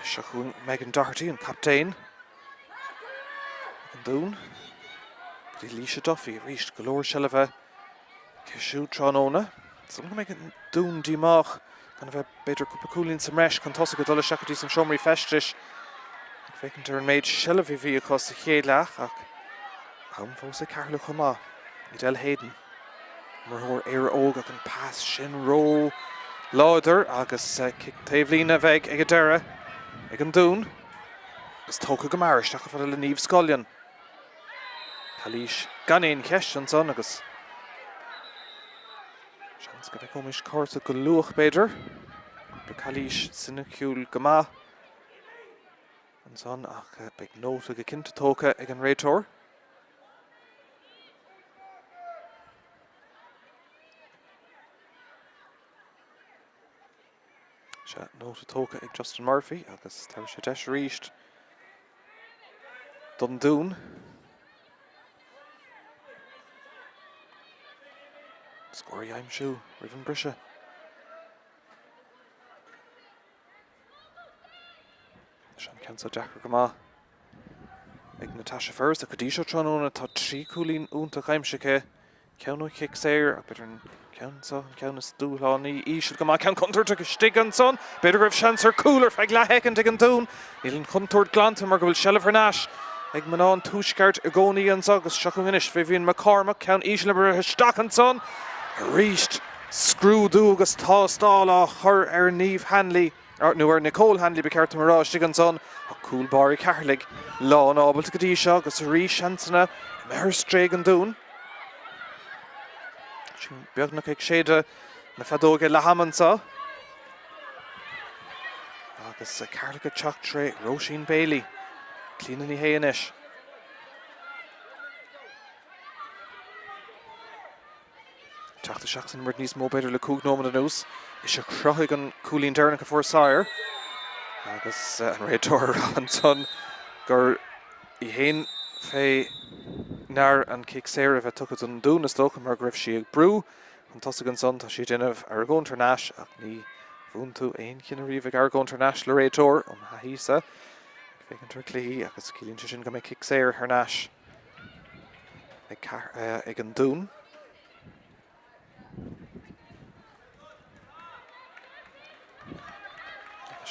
Seo chugainn Megan Doherty, an captaen ag an Dún. Go dtí Laoise Duffy arís, go leor seilbhe aici siúd tráthnóna. Is dóigh go mbeidh an Dún díomách gan a bheith b'fhéidir cúpla cúilín sa mbreis chun tosaigh ag dul isteach go dtí sna seomraí feistis. Ag féachaint ar an méid seilbhe a bhí acu sa chéad leath ach am fós ag Ceatharlach chomh maith. Edel Hayden. Imreoir Éire Óg ach an pas sin ró láidir agus cic taobhlíne a bheidh ag an deireadh ag an Dún agus tógtha go mear isteach chomh fada le Niamh Scullion. Calaois gan aon cheist ansan agus seans go bhfeicfimid cárta go luath b'fhéidir. Cúpla calaois soiniciúil go maith ansan ach beidh nóta go cinnte tógtha ag an réiteoir. Sea, nóta tógtha ag Justin Murphy agus tabharfaidh sé deis arís don Dún. Scór a aimsiú roimh an briseadh. An ceann seo deacair go maith ag Natasha Ferris ach go dtí seo tráthnóna tá 3 cúilín iontach aimsithe aici. Ceann ó chic saor ach b'fhéidir an ceann seo an ceann is dúshlánaí. Íseal go maith, ceann contúirteach istigh ansan. B'fhéidir go raibh seans ar cúl ar feadh leathshoicind ag an Dún. Níl an chontúirt glanta mar go bhfuil seilbh thar n-ais ag mná an Tuaiscirt i gcónaí anso agus seo chugainn anois Vivian McCormack, ceann íseal oibrithe isteach ansan arís. Scrúdú agus tástáil á chur ar Niamh Hanley, nó ar Nicole Hanley ba cheart dom a rá, istigh ansan ach cúl báire Cheatharlaigh lán ábalta go dtí seo agus arís seansanna imithe ar strae ag an Dún. Sin beagnach ag séideadh na feadóige leath ama anseo. Agus Ceatharlach ag teacht tré Róisín Bailey. Clíona Ní Shé anois. Teacht isteach san imirt níos mó b'fhéidir le 5 nóiméad anuas. Ise a chruthaigh an cúilín deireanach a fuair Sawyer. Agus an réiteoir ag rá ansan gur í féin fé ndear an cic saor a bheith tugtha don Dún is dócha mar go raibh sí ag brú chun tosaigh ansan. Tá sí ag déanamh argóint thar n-ais ach ní bhuann tú aon chinneadh riamh ag argóint thar n-ais le réiteoir ó mo thaithísa ag féachaint ar chluichí agus ciallaíonn sé sin go mbeidh cic saor thar n-ais ag an Dún.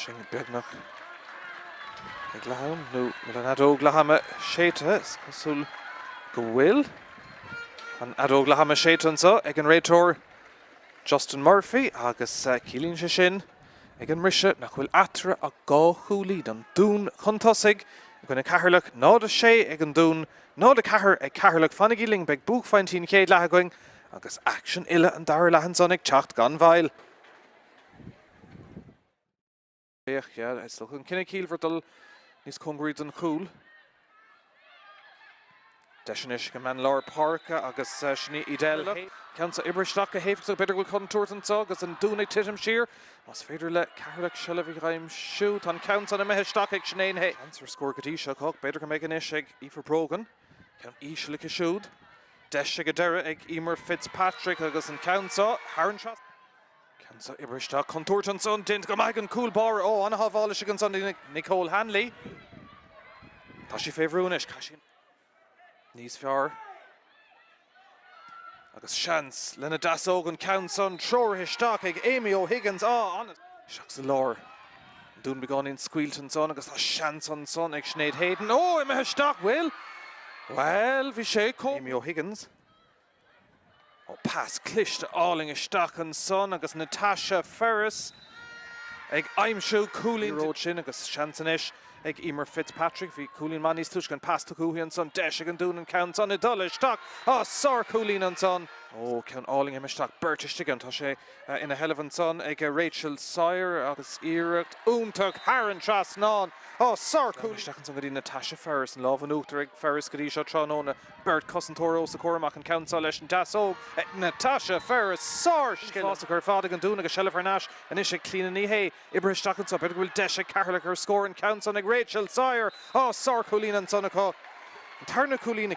Sin beagnach ag leath am, nó bhfuil an fheadóg leath ama séidte? Is cosúil go bhfuil an fheadóg leath ama séidte anseo ag an réiteoir Justin Murphy agus ciallaíonn sé sin ag an mbriseadh nach bhfuil eatarthu ach 2 chúilín, an Dún chun tosaigh i gcoinne Ceatharlach, 0-6 ag an Dún, 0-4 ag Ceatharlach. Fanaigí linn, beidh buaicphointí an chéad leath againn agus aicsean uile an dara leath ansan ag teacht gan mhoill. Féach, yeah, is dócha an cinneadh ciallmhar dul níos cóngaraí don chúl. Deis anois ag an mbean lár páirce agus sin í Edel. Ceann seo oibrithe isteach go héifeachtach, b'fhéidir go bhfuil contúirt anseo agus an Dún ag titim siar. Más féidir le Ceatharlach seilbh a aimsiú, tá an ceann san imithe isteach ag Sinéad Hay. Seans ar scór go dtí seo acu, b'fhéidir go mbeidh anois ag Aoife Brogan. Ceann íseal aici siúd. Deis ag an deireadh ag Emer Fitzpatrick agus an ceann seo thar an trasnán. Ceann seo oibrithe isteach, contúirt ansan, déanta go maith ag an cúl báire. Ó, an-shábháil istigh ansan ag Nicole Hanley. Tá sí fé bhrú anois, caithfidh sí níos fearr. Agus seans lena deasóg an ceann san treoraithe isteach ag Amy O'Higgins. Á, an. Isteach sa lár. An Dún beagáinín scaoilte ansan agus tá seans ansan ag Sinéad Hayden. Ó, imithe isteach, bhfuil? Bhuel, bhí sé chomh. Amy O'Higgins. Ó, pas cliste álainn isteach ansan agus Natasha Ferris ag aimsiú cúilín liathróid sin agus seans anois ag Emer Fitzpatrick. Bhí cúilín maith níos túisce, an pas tugtha uaithi ansan, deis ag an Dún an ceann san ag dul isteach. Á, sár-chúilín ansan. Ó, ceann álainn imithe isteach, beirt istigh ann. Tá sé ina sheilbh ansan ag Rachel Sawyer agus iarracht iontach thar an trasnán. Á, sár-chúilín. Isteach ansan go dtí Natasha Ferris, an lámh in uachtar ag Ferris go dtí seo tráthnóna. Beirt cosantóir os a comhair amach an ceann seo leis an deasóg ag Natasha Ferris. Sár-scil uafásach ar fad ag an Dún agus seilbh thar n-ais anois ag Clíona Ní Shé. Oibrithe isteach anseo. B'fhéidir go bhfuil deis ag Ceatharlach ar scór an ceann san ag Rachel Sawyer. Á, sár-chúilín ansan acu. An tarna cúilín.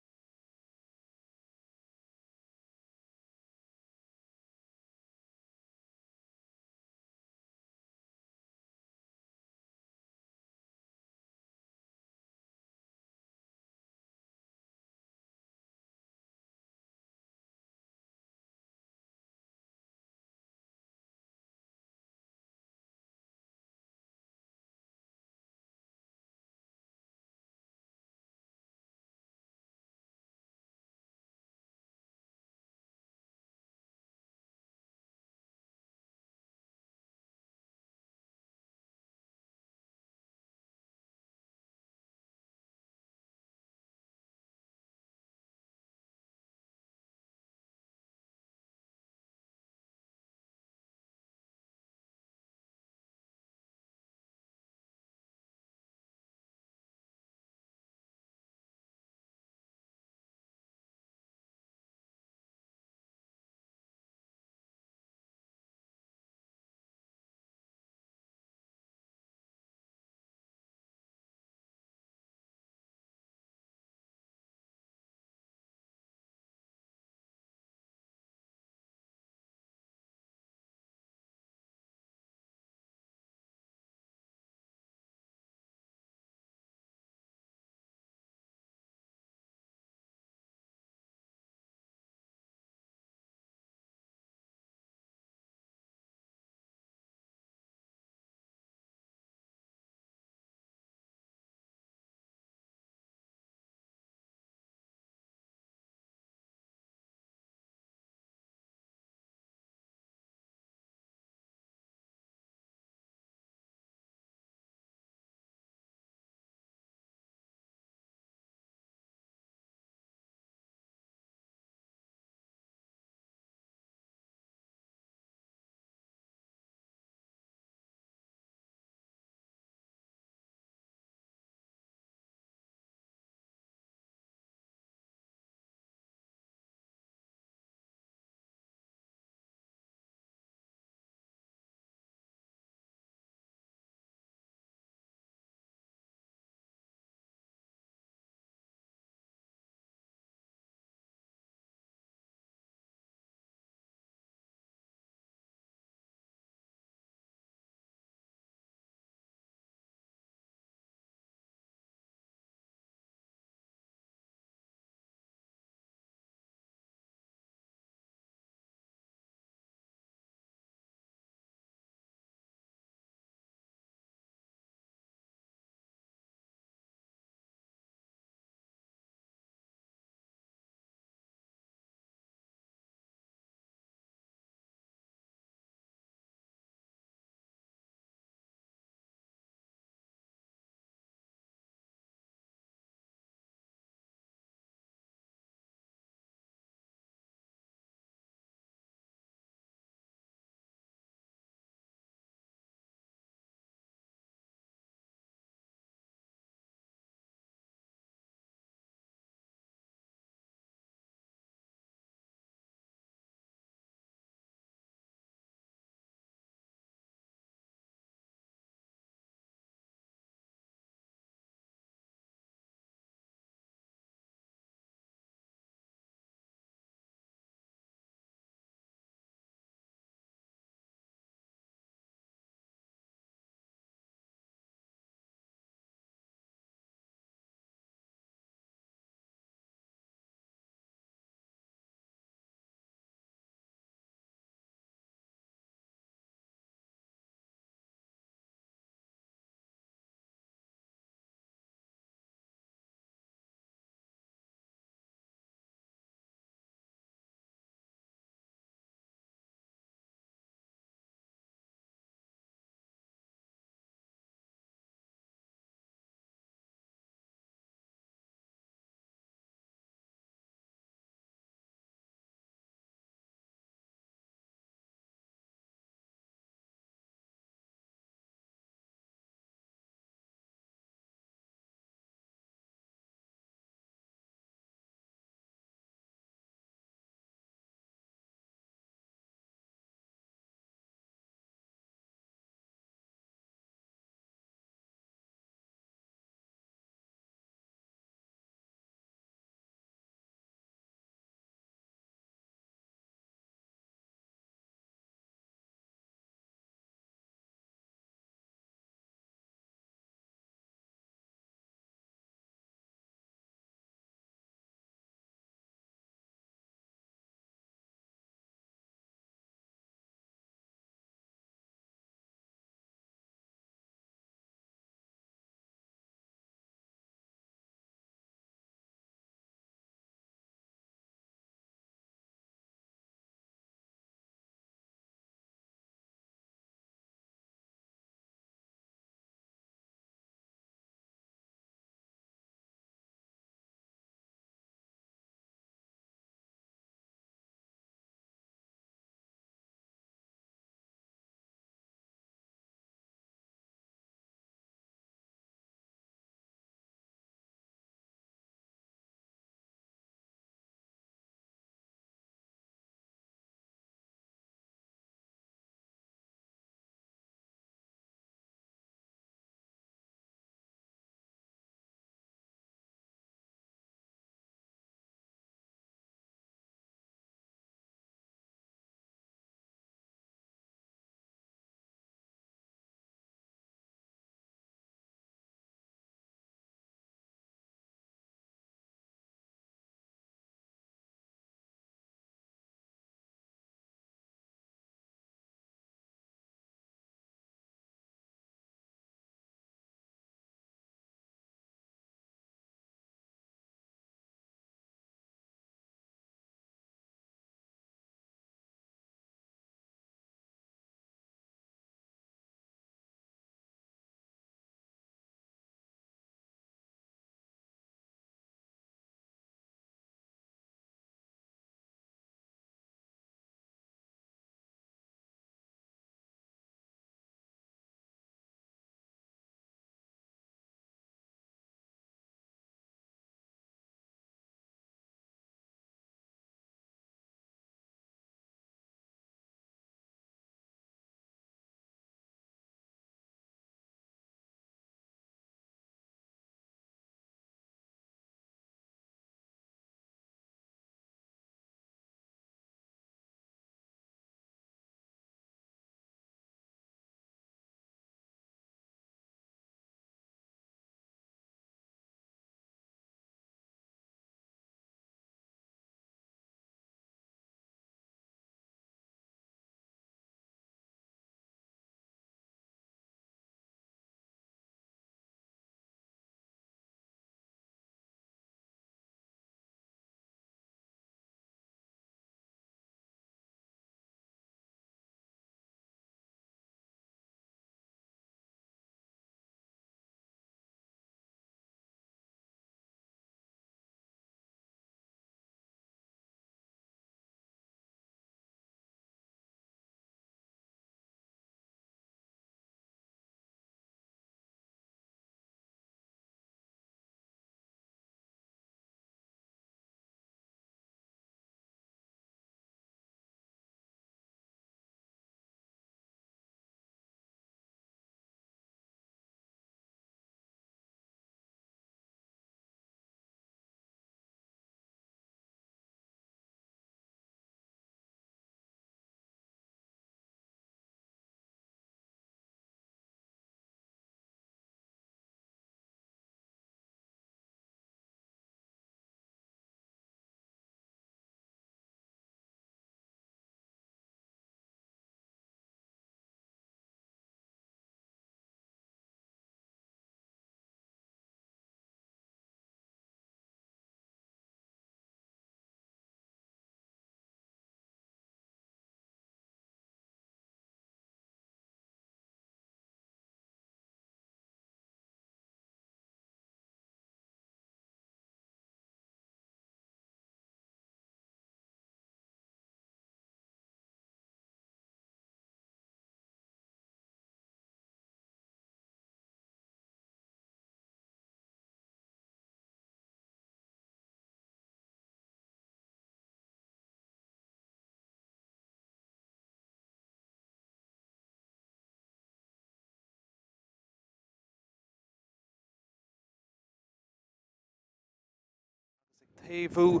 Taobhú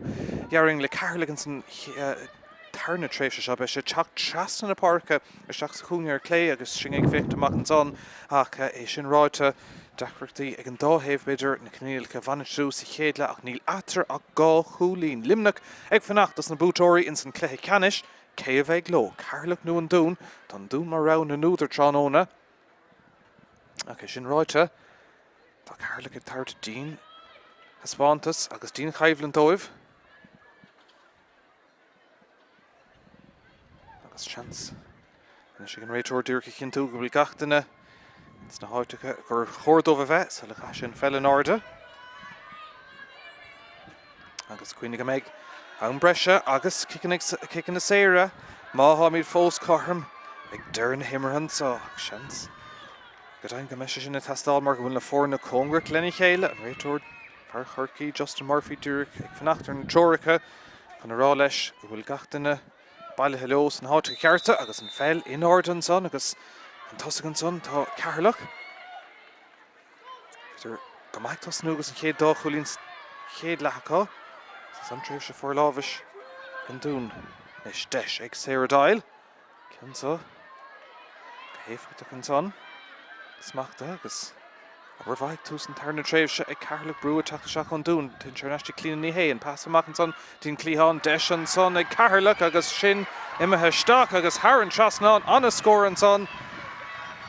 déarfainn le Ceatharlach ins an tarna tréimhse seo. Beidh sé ag teacht trasna na páirce isteach sa chúinne ar clé agus sinn ag féachaint amach ansan ach é sin ráite, deacrachtaí ag an dá thaobh b'fhéidir na coinníollacha a bhainistiú sa chéad leath ach níl eatarthu ach dhá chúilín. Luimneach ag fanacht dos na buaiteoirí ins an cluiche ceannais. Cé a bheidh leo? Ceatharlach nó an Dún? Tá an Dún mar rogha na n-údar tráthnóna. Ach é sin ráite, tá Ceatharlach ag tabhairt dian-thaispeántas agus dian-choimhlint dóibh. Agus seans anois ag an réiteoir díreach a chinntiú go bhfuil gach duine sna háiteacha gur chóir dóibh a bheith sula gcaithfidh sé an pheil in airde. Agus cuimhnigh go mbeidh am breise agus ciceanna saora má tháimid fós cothrom ag deireadh na himeartha anseo. Ach seans go deimhin go mbeidh sé sin ag teastáil mar go bhfuil na foirne cóngarach lena chéile. An réiteoir fear Chorcaí, Justin Murphy, díreach ag fanacht ar na treoracha chun a rá leis go bhfuil gach duine bailithe leo sna háiteacha cearta agus an pheil in airde ansan agus chun tosaigh ansan tá Ceatharlach. Bhíodar go maith ag tosnú agus an chéad dá chúilín sa chéad leath acu. Agus an tréimhse forlámhais ag an Dún. Anois deis ag Sarah Doyle. Ceann seo go héifeachtach ansan. Smachtaithe agus obair mhaith ag tús an tarna tréimhse ag Ceatharlach brú ag teacht isteach ón Dún. Téann sé ar ais go Clíona Ní Shé. An pas amach ansan dtí'n cliathán. Deis ansan ag Ceatharlach agus sin imithe isteach agus thar an trasnán. An-scór ansan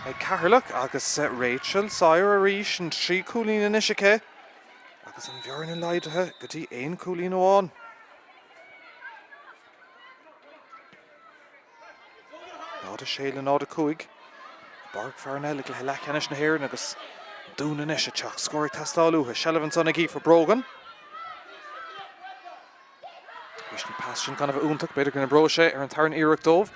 ag Ceatharlach agus Rachel Sawyer arís, an 3 cúilín anois aici agus an bhearna laghdaithe go dtí aon chúilín amháin. 0-6 le 0-5 i bPáirc Pharnell i gcluiche leathcheannais na hÉireann agus an Dún anois ag teacht. Scór ag teastáil uathu. Seilbh ansan ag Aoife Brogan. Arís an pas sin gan a bheith iontach, b'fhéidir go n-oibreoidh sé ar an tarna iarracht dóibh.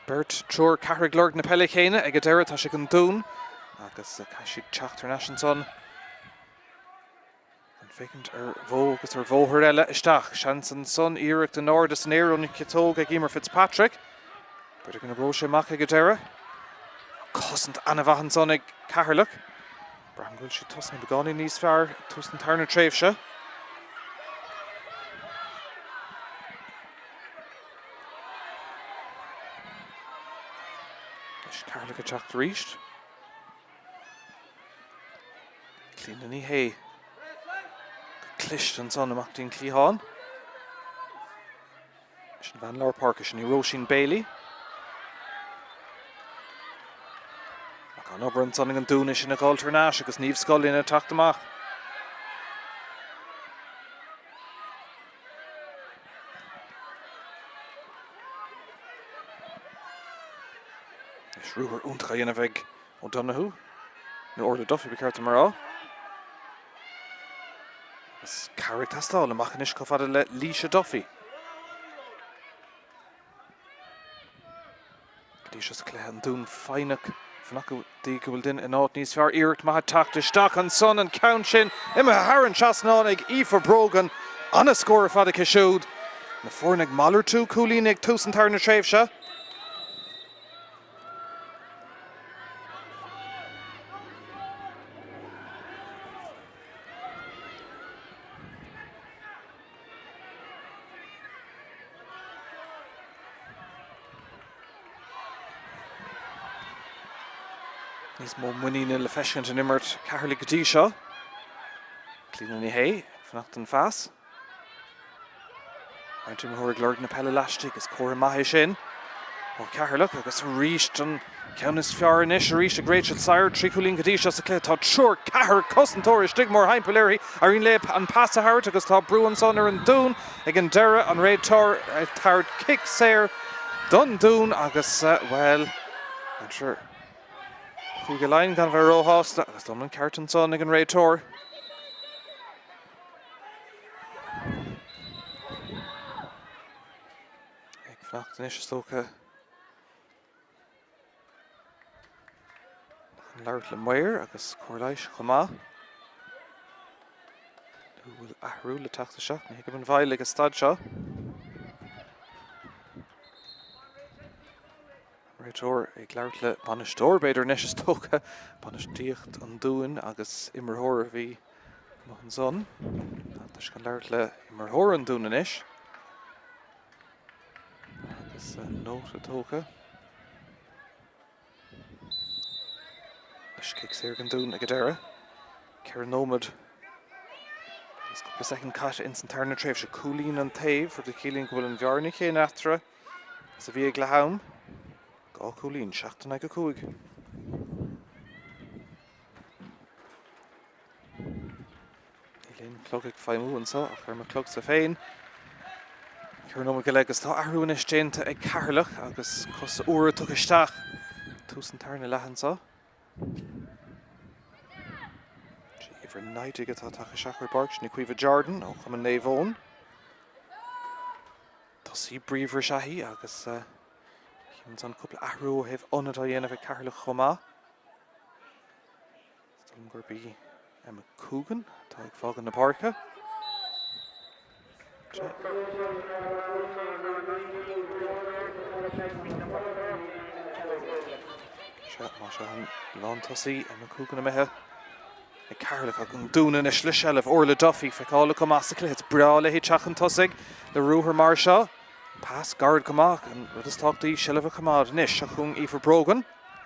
Beirt, triúr, ceathrar ag lorg na peile chéanna ag an deireadh, tá sé ag an Dún agus caithfidh siad teacht thar n-ais ansan. Chun féachaint ar mhodh agus ar bhóthar eile isteach. Seans ansan iarracht in airde san aer ón chiotóg ag Emer Fitzpatrick. B'fhéidir go n-oibreoidh sé amach ag an deireadh. Cosaint an-mhaith ansan ag Ceatharlach. Braithim go bhfuil siad tosnaithe beagáinín níos fearr ag tús an tarna tréimhse. Anois Ceatharlach ag teacht arís. Clíona Ní Shé. Go cliste ansan amach dtí'n cliathán. Sin bhean lár páirce, sin í Róisín Bailey. Ach an obair ansan ag an Dún é sin a dh'fháilt thar n-ais agus Niamh Scullion ag teacht amach. Anois ruathar iontach á dhéanamh ag O'Donoghue, nó Orla Duffy ba cheart dom a rá. Agus cabhair ag teastáil amach anois chomh fada le Laoise Duffy. Go dtí seo sa chluiche an Dún foighneach fanacht go dtí go bhfuil duine in áit níos fearr. Iarracht maith ag teacht isteach ansan an ceann sin imithe thar an trasnán ag Aoife Brogan. An-scór ar fad aici siúd. Na foirne ag malartú cúilíní ag tús an tarna tréimhse. Níos mó muiníne le feiscint in imirt Cheatharlaigh go dtí seo. Clíona Ní Shé ag fanacht don phas. Roinnt imreoirí ag lorg na peile laistigh, is comhartha maith é sin ó Cheatharlach agus arís an ceann is fearr anois arís ag Rachel Sawyer, 3 chúilín go dtí seo sa chluiche. Tá triúr, ceathrar cosantóir istigh mórthimpeall uirthi. Éiríonn léi an pas a thabhairt agus tá brú ansan ar an Dún ag an deireadh. An réiteoir ag tabhairt cic saor don Dún agus, bhuel, aimsir Chúige Laighean gan bheith róshásta agus dom an ceart ansan ag an réiteoir. Ag fanacht anois is dócha chun labhairt le maor agus cóir leighis chomh maith. Nó bhfuil athrú le teacht isteach? Ní thuigim an mhoill ag an staid seo. Réiteoir ag labhairt le bainisteoir, b'fhéidir anois is dócha, bainistíocht an Dúin agus imreoir a bhí amuigh ansan. Tá sé chun labhairt le imreoir an Dúin anois. Agus nóta tógtha. Anois cic saor ag an Dún ag an deireadh. 4 nóiméad agus cúpla soicind caite ins an tarna tréimhse. Cúilín an taobh, rud a chiallaíonn go bhfuil an bhearna chéanna eatarthu is a bhí ag leath am. 2 chúilín, 7 in aghaidh 5. Níl aon chlog ag feidhmiú anseo ach ar mo chlogsa féin. 4 nóiméad go leith agus tá athrú anois déanta ag Ceatharlach agus cosa úra tugtha isteach. Tús an tarna leath anseo. Uimhir 19 atá tagtha isteach ar an bpáirc, sin í Caoimhe Jordan ó Chumann Naomh Eoin. Tosaí bríomhar is ea í agus chím ansan cúpla athrú ó thaobh ionad á dhéanamh ag Ceatharlach chomh maith. Is dóigh liom gurb í Emma Coogan atá ag fágáil na páirce. Sea, más ea an lántosaí Emma Coogan imithe ag Ceatharlach ach an Dún anois le seilbh. Orla Duffy feiceálach go maith sa chluiche. Is breá léi teacht chun tosaigh le ruathar mar seo. Pas gairid go maith, an rud is tábhachtaí, seilbh a choimeád anois. Seo chugainn Aoife Brogan.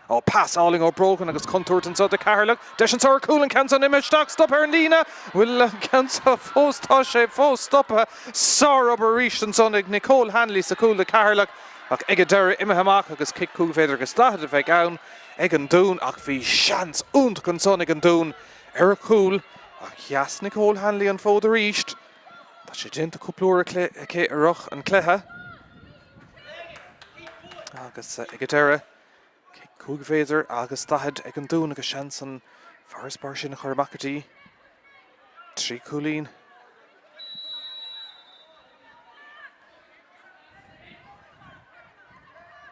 Ó, pas álainn ó Brogan agus contúirt anseo do Cheatharlach. Deis anseo ar chúl, an ceann san imithe isteach, stoptha ar an líne. Bhfuil an ceann seo fós, tá sé fós stoptha. Sárobair arís ansan ag Nicole Hanley sa chúl do Cheatharlach ach ag an deireadh imithe amach agus cic 5 mhéadar agus 40 a bheidh ann ag an Dún ach bhí seans iontach ansan ag an Dún ar chúl ach sheas Nicole Hanley an fód arís. Tá sé déanta cúpla uair aici i rith an chluiche. Agus ag an deireadh, cic 5 mhéadar agus 40 ag an Dún agus seans an farasbarr sin a chur amach go dtí 3 chúilín.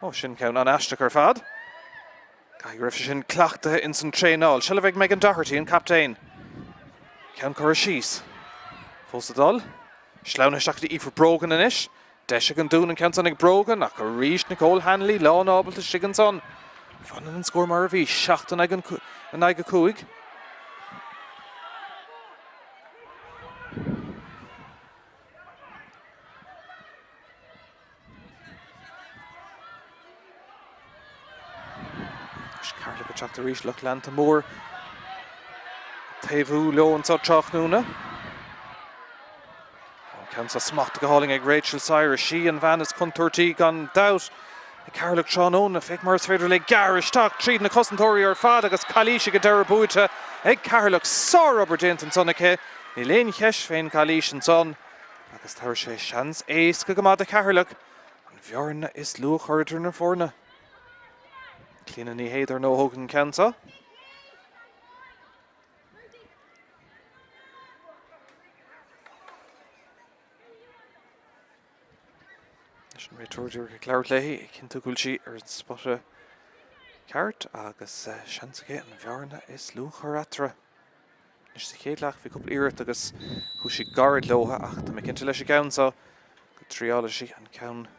Ó, sin ceann an-aisteach ar fad. Caithfidh go raibh sé sin cleachtaithe ins an traenáil. Seilbh ag Megan Doherty, an captaen. Ceann curtha síos. Fós ag dul. Sleamhnaithe isteach go dtí Aoife Brogan anois. Deis ag an Dún an ceann san ag Brogan ach arís Nicole Hanley lán-ábalta istigh ansan. Fanann an scór mar a bhí, 7 in aghaidh 5. Anois Ceatharlach ag teacht arís, lucht leanta mór ag taobhú leo anseo tráthnóna. An ceann seo smachtaithe go hálainn ag Rachel Sire. Sí an bhean is contúirtí gan dabht ag Ceatharlach tráthnóna. Féach mar is féidir léi gearradh isteach tríd na cosantóirí ar fad agus calaois ag an deireadh buaite ag Ceatharlach. Sárobair déanta ansan aici. Níl aon cheist fén gcalaois ansan. Agus tabharfaidh sé seans éasca go maith do Cheatharlach an bhearna is lú a chur idir na foirne. Clíona Ní Shé dar ndóigh a thóg an ceann seo. Leis an réiteoir díreach ag labhairt léi, ag cinntiú go bhfuil sí ar an spota ceart agus seans aici an bhearna is lú a chur eatarthu. Anois sa chéad leath bhí cúpla iarracht agus chuaigh sí gairid leo ach tá mé cinnte leis an gceann seo go dtriálfaidh sí an ceann a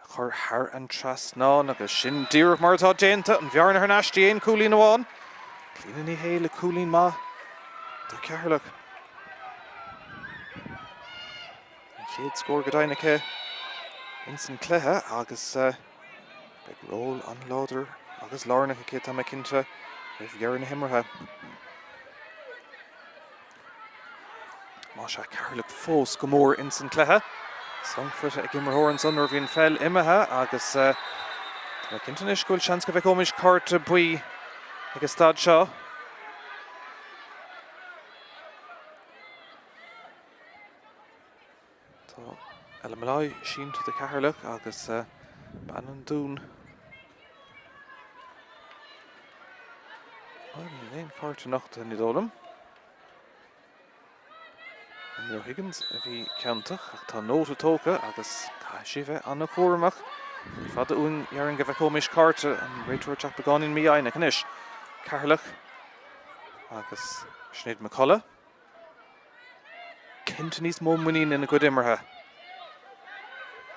chur thar an trasnán agus sin díreach mar atá déanta, an bhearna thar n-ais dtí aon chúilín amháin. Clíona Ní Shé le cúilín maith do Cheatharlach. An chéad scór go deimhin aici ins an cluiche agus beidh ról an-láidir agus lárnach aici, tá mé cinnte, roimh dheireadh na himeartha. Más ea, Ceatharlach fós go mór ins an cluiche. Sonc faighte ag imreoir ansan nuair a bhí an pheil imithe agus tá mé cinnte anois go bhfuil seans go bhfeicfimid cárta buí ag an staid seo. Tá Ella Molloy sínte do Cheatharlach agus bean an Dúin. Bhuel, níl aon chárta nochtaithe, ní dóigh liom. Emily O'Higgins a bhí ciontach ach tá nóta tógtha agus caithfidh sí a bheith an-chúramach. Ní fada uainn déarfainn go bhfeicfimid cárta an réiteoir ag teacht beagáinín mífhoighneach anois. Ceatharlach agus Sinéad McCullough. Cinnte níos mó muinín ina gcuid imeartha.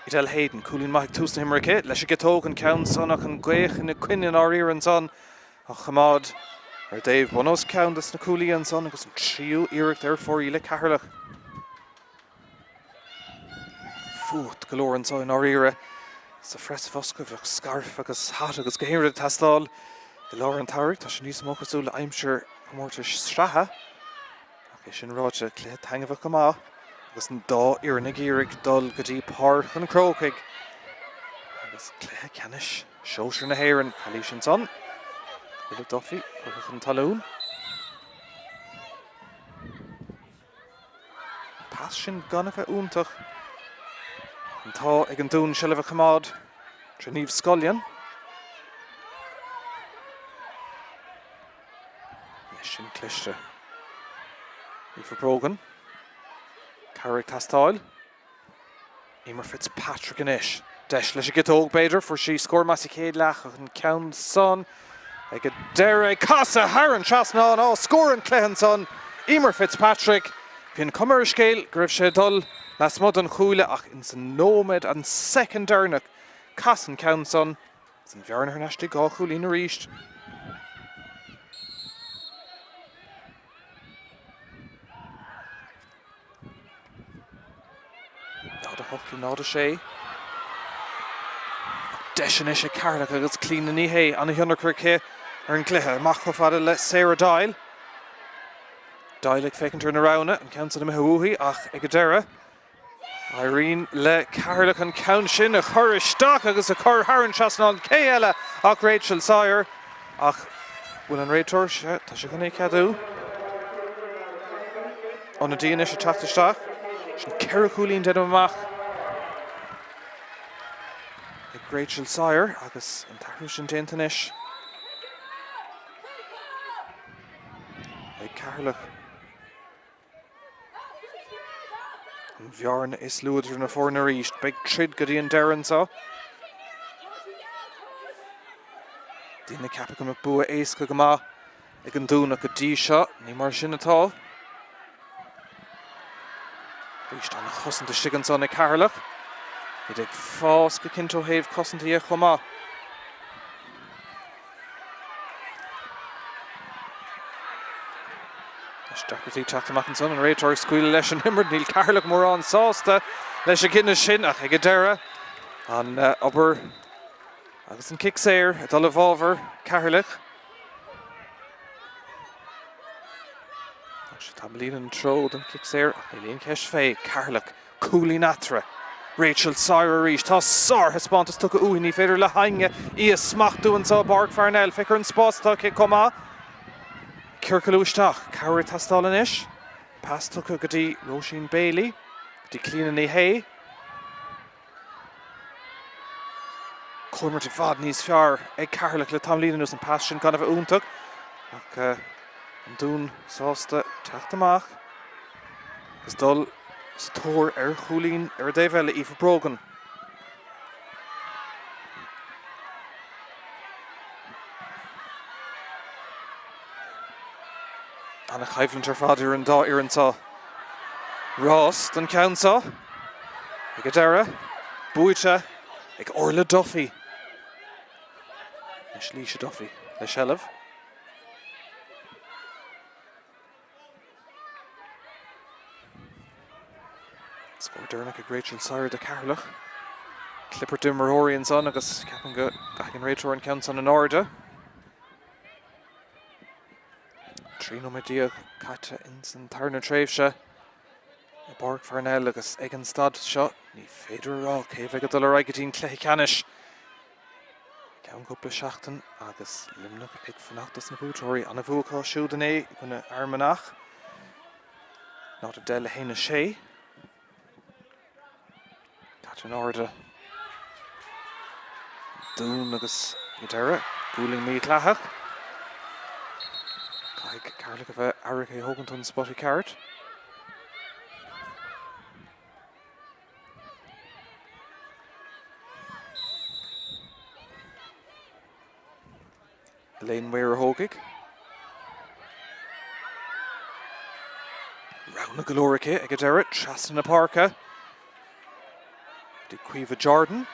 Edel Hayden, cúilín maith ag tús na himeartha aici, leis an gciotóg, an ceann san ach an ghaoth ina coinne i ndáiríre ansan á choimeád ar dtaobh. Bun os cionn dos na cuaillí ansan agus an tríú iarracht ar fóraoil ag Ceatharlach. Fuacht go leor anseo i ndáiríre. Sa phreasbhosca bheadh scairf agus hata agus gach aon rud ag teastáil i lár an tsamhraidh. Tá sé níos mó cosúil le aimsir chomórtais sraithe. Ach é sin ráite, cluiche taitneamhach go maith agus an dá fhoireann ag iarraidh dul go dtí Páirc an Chrócaigh agus cluiche ceannais sóisir na hÉireann. Calaois ansan. Orla Duffy curtha chun talún. An pas sin gan a bheith iontach. An t-ádh ag an Dún seilbh a choimeád tré Niamh Scullion. Anois sin cliste. Aoife Brogan. Cabhair ag teastáil. Emer Fitzpatrick anois. Deis leis an gciotóg, b'fhéidir. Fuair sí scór maith sa chéad leath ach an ceann san ag an deireadh ag casadh thar an trasnán. Á, scór an chluiche ansan, Emer Fitzpatrick. Bhí an chuma ar an scéal go raibh sé ag dul lasmuigh den chuaille ach ins an nóiméad, an soicind deireanach, cas an ceann san Is an bhearna thar n-ais dtí 2 chúilín arís. 0-8 le 0-6. Deis anois ag Ceatharlach agus Clíona Ní Shé an-thionchar aici ar an gcluiche. Amach chomh fada le Sarah Doyle. Doyle ag féachaint ar na roghanna, an ceann san imithe uaithi ach ag an deireadh Éiríonn le Ceatharlach an ceann sin a chur isteach agus a chur thar an trasnán. Cé eile ach Rachel Sawyer? Ach bhfuil an réiteoir, sea, tá sé chun é a cheadú. Ionadaí anois ag teacht isteach. Sin 4 chúilín déanamh amach ag Rachel Sawyer agus an t-athrú sin déanta anois ag Ceatharlach. An bhearna is lú idir na foirne arís. Beidh troid go dtí an deireadh anseo. Daoine ag ceapadh go mbeadh bua éasca go maith ag an Dún ach go dtí seo ní mar sin atá. Arís an chosaint istigh ansan ag Ceatharlach. Iad ag fás go cinnte ó thaobh cosanta dhe chomh maith. Anois deacrachtaí teacht amach ansan, an réiteoir ag scaoileadh leis an imirt. Níl Ceatharlach mórán sásta leis an gcinneadh sin ach ag an deireadh, an obair agus an cic saor ag dul i bhfabhar Ceatharlach. Thug sé tamaillín an treo don chic saor ach níl aon cheist fé, Ceatharlach Cúilín eatarthu. Rachel Sawyer arís. Tá sárthaispeántas tugtha uaithi. Ní féidir le héinne í a smachtú anseo i bPáirc Pharnell. Féach ar an spás atá aici chomh maith. Ciorcalú isteach. Cabhair ag teastáil anois. Pas tugtha go dtí Róisín Bailey. Go dtí Clíona Ní Shé. Comhimirt i bhfad níos fearr ag Ceatharlach le tamaillín anuas, an pas sin gan a bheith iontach ach an Dún sásta teacht amach agus dul sa tóir ar chúilín ar an dtaobh eile, Aoife Brogan. Ana-choimhlint ar fad idir an dá fhoireann seo. Rás don cheann seo ag an deireadh, buaite ag Orla Duffy. Anois Laoise Duffy le seilbh. Scór deireanach ag Rachel Sawyer do Cheatharlach. Clibirt d'imreoirí ansan agus ceapaim go gcaithfidh an réiteoir an ceann san in airde. 13 nóiméad caite ins an tarna tréimhse i bPáirc Pharnell agus ag an staid seo ní féidir a rá cé a bheidh ag dul ar aghaidh go dtí an cluiche ceannais. I gceann cúpla seachtain agus Luimneach ag fanacht dos na buaiteoirí. An-bhua acu siúd inné i gcoinne Fhear Manach. 0-10 le 1-6. Caite in airde. Dún agus ag an deireadh, gualainn mídhleathach. Caithfidh Ceatharlach a bheith aireach é a thógaint ón spota ceart. Elaine Weir a thógfaidh. Roghanna go leor aici ag an deireadh, trasna na páirce. Dtí Caoimhe Jordan.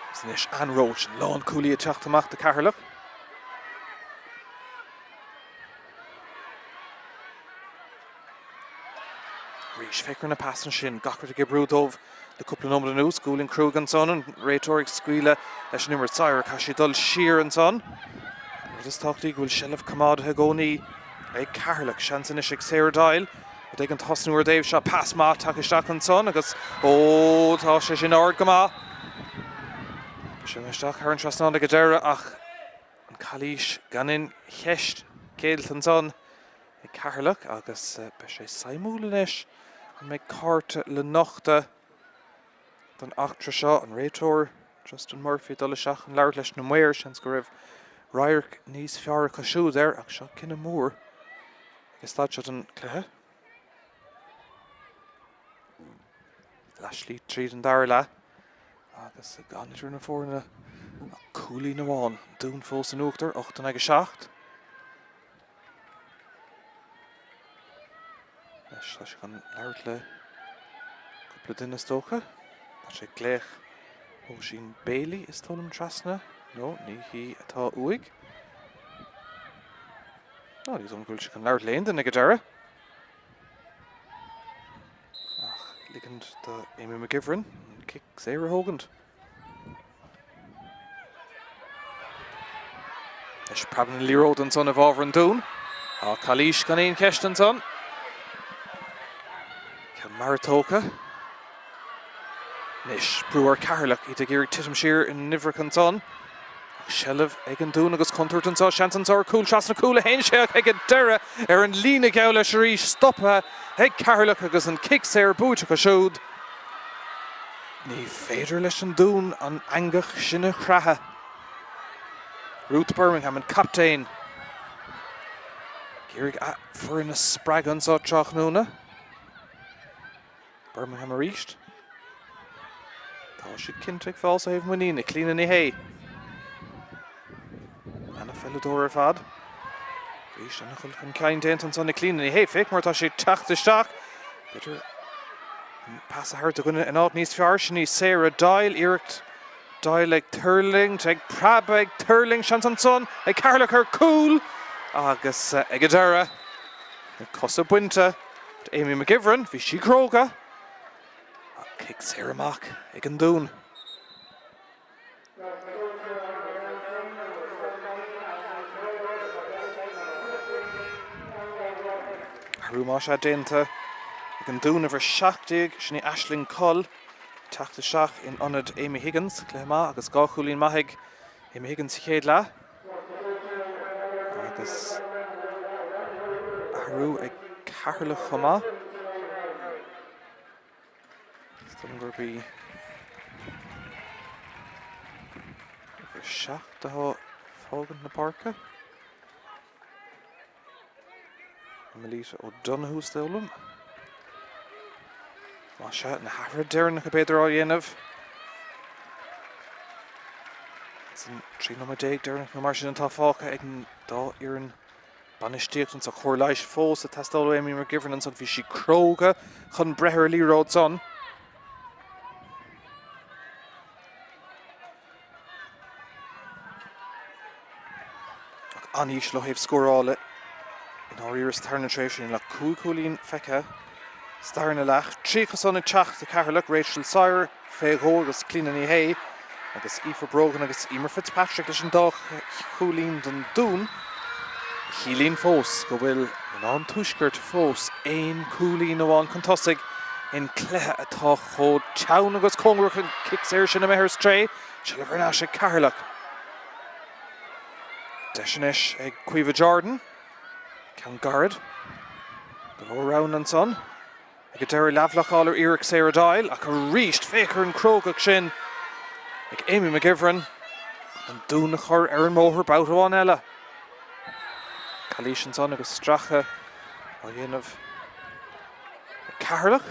Agus anois Anne Roche, an lánchúlaí ag teacht amach do Cheatharlach. Arís. Arís, féach ar na pasanna sin, gach rud ag oibriú dóibh le cúpla nóiméad anuas. Gualainn cruaidh ansan, an réiteoir ag scaoileadh leis an imirt. Sawyer, caithfidh sí dul siar ansan. An rud is tábhachtaí go bhfuil seilbh coimeádaithe i gcónaí ag Ceatharlach. Seans anois ag Sarah Doyle. Rud éigin tosnú ar an dtaobh seo. Pas maith tagtha isteach ansan agus, ó, tá sé sin ard go maith. Bhí sé isteach thar an trasnán ag an deireadh ach an calaois gan aon cheist géillte ansan. ag Ceatharlach agus beidh sé suimiúil anois an mbeidh cárta le nochtadh don eachtra seo. An réiteoir Justin Murphy ag dul isteach chun labhairt leis na maoir. Seans go raibh radharc níos fearr acu siúd air ach seo cinneadh mór ag an staid seo den chluiche. Leathshlí tríd an dara leath agus gan idir na foirne ach cúilín amháin. Dún fós in uachtar, 8 in aghaidh 7. Anois tá sé chun labhairt le cúpla duine is dócha. Tá sé ag glaoch Oisín Bailey is dóigh liom trasna. No, ní hí atá uaidh. Ná ní dóigh liom go bhfuil sé chun labhairt le aon duine ag an deireadh. Ach ligint do Amy McGivern an cic saor a thógaint. Anois preabann an liathróid ansan i bhfabhar an Dúin. Tá calaois gan aon cheist ansan. Ceann mearatógtha. Anois brú ar Cheatharlach, iad ag iarraidh titim siar ina n-uimhreacha ansan. Ach seilbh ag an Dún agus contúirt anseo, seans anseo ar chúl trasna cúl a théann sé ach ag an deireadh ar an líne geall leis arís, stoptha ag Ceatharlach agus an cic saor buaite acu siúd. Ní féidir leis an Dún an eangach sin a chreathadh. Ruth Bermingham, an captaen, ag iarraidh a foireann a spreagadh anseo tráthnóna. Bermingham arís. Tá siad cinnte ag fás ó thaobh muiníne. Clíona Ní Shé. Ana-pheileadóir ar fad. Arís an-dhul chun cinn déanta ansan ag Clíona Ní Shé. Féach mar atá sí ag teacht isteach. B'fhéidir an pas a thabhairt do dhuine in áit níos fearr. Sin í Sarah Doyle. Iarracht Doyle ag tuirlingt, ag preabadh, ag tuirlingt. Seans ansan ag Ceatharlach ar cúl agus ag an deireadh na cosa bainte d'Amy McGivern. Bhí sí cróga ach cic saor amach ag an Dún. Athrú más ea déanta ag an Dún uimhir 17, sin í Aisling Coll, ag teacht isteach in ionad Amy Higgins. Cluiche maith agus 2 chúilín maith ag Amy Higgins sa chéad leath. Agus athrú ag Ceatharlach chomh maith. Is dóigh liom gurb í uimhir 7 atá ag fágaint na páirce. Melita O'Donoghue is dóigh liom. Más ea, na hathruithe deireanacha b'fhéidir á dhéanamh. San 13 nóiméad deireanach nó mar sin atá fágtha ag an dá fhoireann. Bainistíocht anso, cóir leighis fós ag teastáil ó Amy McGivern ansan. Bhí sí cróga chun breith ar an liathróid san. Ach an-íseal ó thaobh scórála i ndáiríre sa tarna tréimhse. Níl ach 5 chúilín feicthe sa darna leath. 3 acu san ag teacht do Cheatharlach, Rachel Sawyer, fé dhó agus Clíona Ní Shé agus Aoife Brogan agus Emer Fitzpatrick leis an dá chúilín don Dún. Ciallaíonn fós go bhfuil mná an Tuaiscirt fós aon chúilín amháin chun tosaigh in cluiche atá chomh teann agus cóngarach an cic saor sin imithe ar strae. Seilbh thar n-ais ag Ceatharlach. Deis anois ag Caoimhe Jordan. Ceann gairid. Go leor roghanna ansan. Ag an deireadh leathbhlocáil ar iarracht Sarah Doyle ach arís féach ar an chrógacht sin ag Amy McGivern an Dún a chur ar an mbóthar babhta amháin eile. Calaois ansan agus stracadh á dhéanamh ag Ceatharlach.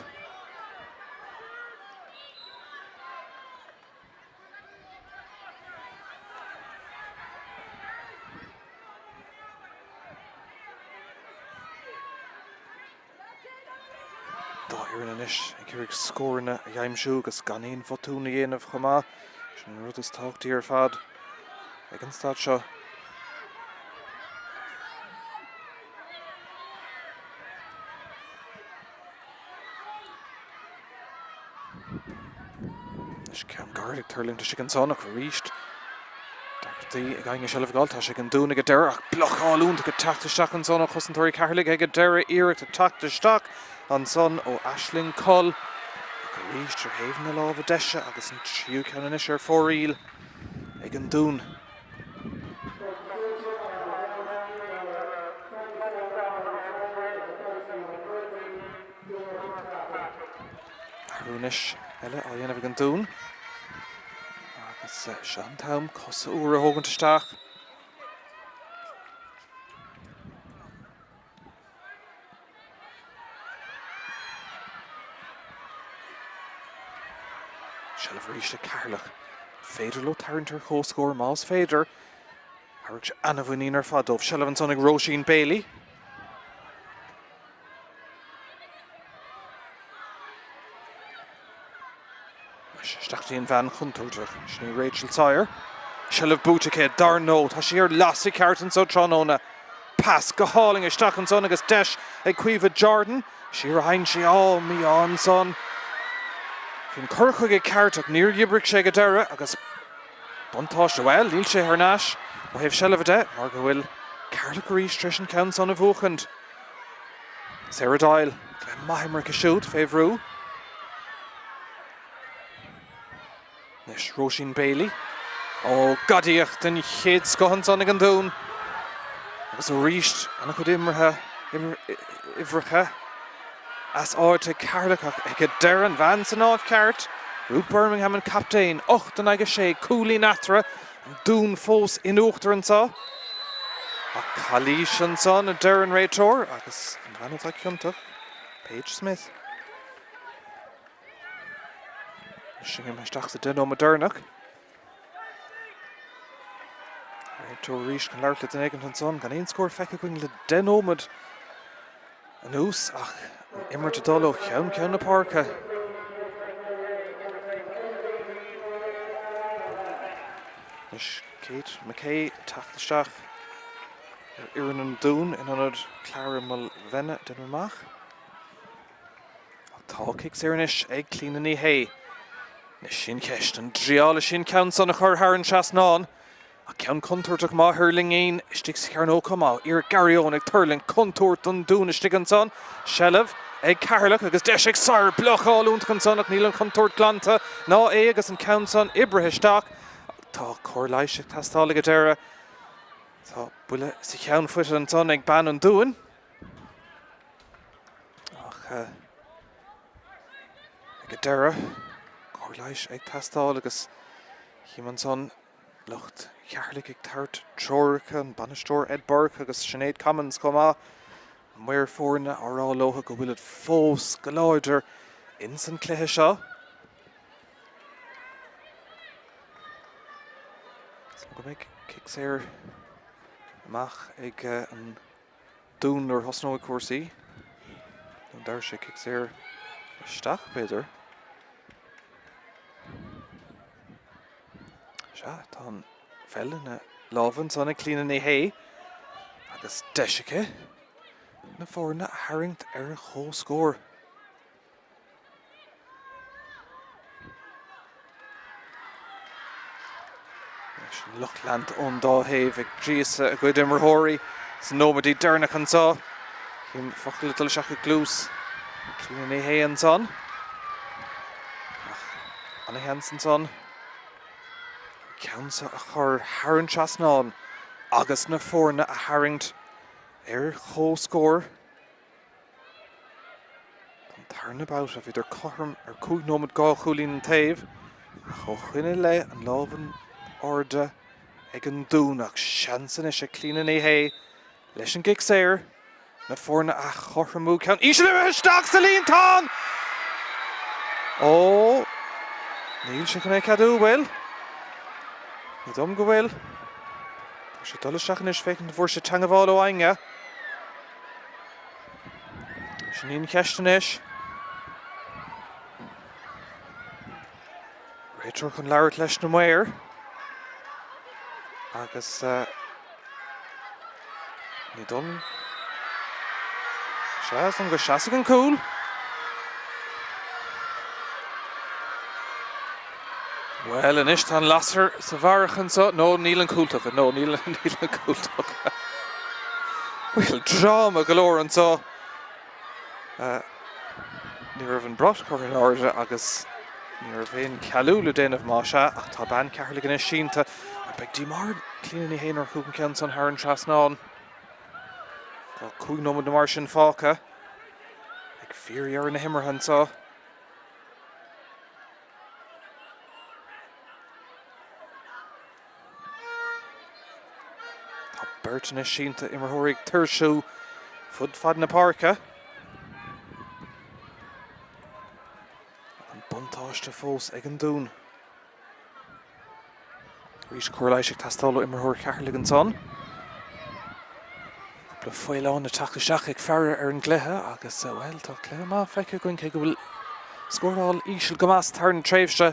Dá fhoireann anois ag iarraidh scóranna a aimsiú agus gan aon bhotún a dhéanamh chomh maith. Sin an rud is tábhachtaí ar fad ag an staid seo. Gurr ag tuirlingt istigh ansan ach arís deacrachtaí ag éinne seilbh a fháil. Tá sé ag an Dún ag an deireadh ach blocáil iontach ag teacht isteach ansan ó chosantóirí Cheatharlaigh ag an deireadh. Iarracht ag teacht isteach ansan ó Aisling Coll ach arís ar thaobh na láimhe deise agus an tríú ceann anois ar fóraoil ag an Dún. Athrú anois eile á dhéanamh ag an Dún. Agus seo an t-am cosa úra a thógaint isteach. Seilbh arís ag Ceatharlach. Féidir leo tarraingt ar comhscór más féidir. Thabharfadh sé an-mhuinín ar fad dóibh. Seilbh ansan ag Róisín Bailey. Anois isteach go dtí an bhean chontúirteach, sin í Rachel Sawyer. Seilbh buaite aici, dar ndóigh, tá sí ar lasadh ceart anseo tráthnóna. Pas go hálainn isteach ansan agus deis ag Caoimhe Jordan. Siar a théann sí, á, mí-ádh ansan. Bhí an cur chuige ceart ach níor oibrigh sé go deireadh agus buntáiste, bhuel, níl sé thar n-ais ó thaobh seilbhe de mar go bhfuil Ceatharlach arís tar éis an ceann san a bhuachaint. Sarah Doyle, cluiche maith imeartha aici siúd fé bhrú. Anois Róisín Bailey. Ó, gadaíocht den chéad scoth ansan ag an Dún. Agus arís an-chuid imeartha, uimhreacha as áit ag Ceatharlach ach ag an deireadh an bhean san áit cheart, Ruth Bermingham an captaen, 8 in aghaidh 6, cúilín eatarthu. An Dún fós in uachtar anseo. Ach calaois ansan, a deir an réiteoir, agus an bhean atá ciontach, Paige Smith. Sinn imithe isteach sa 10 nóiméad deireanach. Réiteoir arís chun labhairt le duine éigin ansan, gan aon scór feicthe againn le 10 nóiméad anuas ach an imirt ag dul ó cheann ceann na páirce. Anois Kate McKay ag teacht isteach ar fhoireann an Dúin in ionad Clara Mulvenna, déanaim amach. Ach tá cic saor anois ag Clíona Ní Shé. Anois sin ceist, an dtriálfaidh sí an ceann san a chur thar an trasnán? Ach ceann contúirteach má thuirlingíonn istigh sa chearnóg chomh maith. Iarracht Gary Owen ag tuirlingt, contúirt don Dún istigh ansan. Seilbh ag Ceatharlach agus deis ag Sawyer. Blocáil iontach ansan ach níl an chontúirt glanta ná é agus an ceann san oibrithe isteach. Tá cóir leighis ag teastáil ag an deireadh. Tá buille sa cheann faighte ansan ag bean an Dúin. Ach ag an deireadh, cóir leighis ag teastáil agus chím ansan lucht Cheatharlaigh ag tabhairt treoracha, an bainisteoir Ed Burke agus Sinéad Commins chomh maith, an maor foirne á rá leo go bhfuilid fós go láidir ins an cluiche seo. Go mbeidh cic saor amach ag an Dún nuair a thosnóidh cúrsaí. Nó an dtabharfaidh sé cic saor isteach, b'fhéidir. Sea, tá an pheil ina lámha ansan ag Clíona Ní Shé agus deis aici na foirne a tharraingt ar chomhscór. Leis an lucht leanta ón dá thaobh ag gríosadh a gcuid imreoirí sna nóiméidí deireanacha anseo. Chím focal ag dul isteach i gcluas Clíona Ní Shé ansan. Ach ana-sheans ansan an ceann seo a chur thar an trasnán agus na foirne a tharraingt ar chomhscór. Don tarna babhta, bhíodar cothrom ar 5 nóiméad 2 chúilín an taobh, ach ó shoin i leith an lámh in airde ag an Dún ach seans anois ag Clíona Ní Shé leis an gcic saor na foirne a chothromú. Ceann íseal imithe isteach sa líontán! Ó, níl sé chun é a cheadú, bhfuil? Ní dóigh liom go bhfuil. Tá sé ag dul isteach anois féachaint an bhfuair sé teangabháil ó éinne. Sin í an cheist anois. Réiteoir chun labhairt leis na maoir. Agus ní dóigh liom. Sea, is dóigh liom go seasfaidh an cúl. Bhuel, anois tá an lasair sa bharrach anseo. No, níl an cúl tugtha. No, níl, níl an cúl tugtha. Bhuel, dráma go leor anseo. Ní raibh an brat curtha in airde agus ní raibh aon chealú le déanamh más ea, ach tá bean Cheatharlaigh anois sínte. Beidh díomá ar Clíona Ní Shé nár chuaigh an ceann san thar an trasnán. Tá 5 nóiméad nó mar sin fágtha ag fíordheireadh na himeartha anseo. Tá beirt anois sínte, imreoirí ag tuirsiú fud fad na páirce. An buntáiste fós ag an Dún. Arís cóir leighis ag teastáil ó imreoir Cheatharlaigh ansan. Cúpla faoileán ag teacht isteach ag faire ar an gcluiche agus, bhuel, tá cluiche maith feicthe againn cé go bhfuil scóráil íseal go maith thar an tréimhse.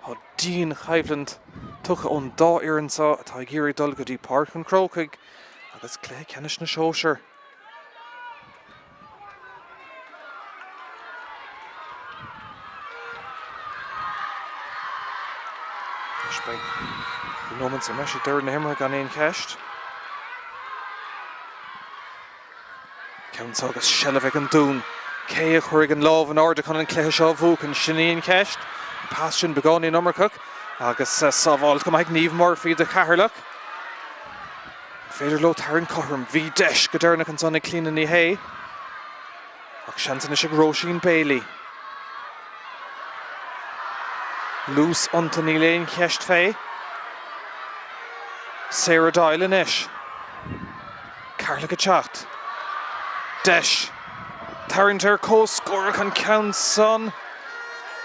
Tá dianchoimhlint tugtha ón dá fhoireann seo atá ag iarraidh dul go dtí Páirc an Chrócaigh agus cluiche ceannais na sóisear. Anois beidh nóiméad sa mbreis ag deireadh na himeartha gan aon cheist. Ceann seo agus seilbh ag an Dún. Cé a chuirfidh an lámh in airde chun an cluiche seo a bhuachan? Sin í an cheist. An pas sin beagáinín iomarcach agus sábháilt go maith ag Niamh Murphy do Cheatharlach. An féidir leo tarraingt cothrom? Bhí deis go deireanach ansan ag Clíona Ní Shé ach seans anois ag Róisín Bailey. Luas iontu níl aon cheist fé. Sarah Doyle anois. Ceatharlach ag teacht. Deis. Tarraingt ar comhscór ach an ceann san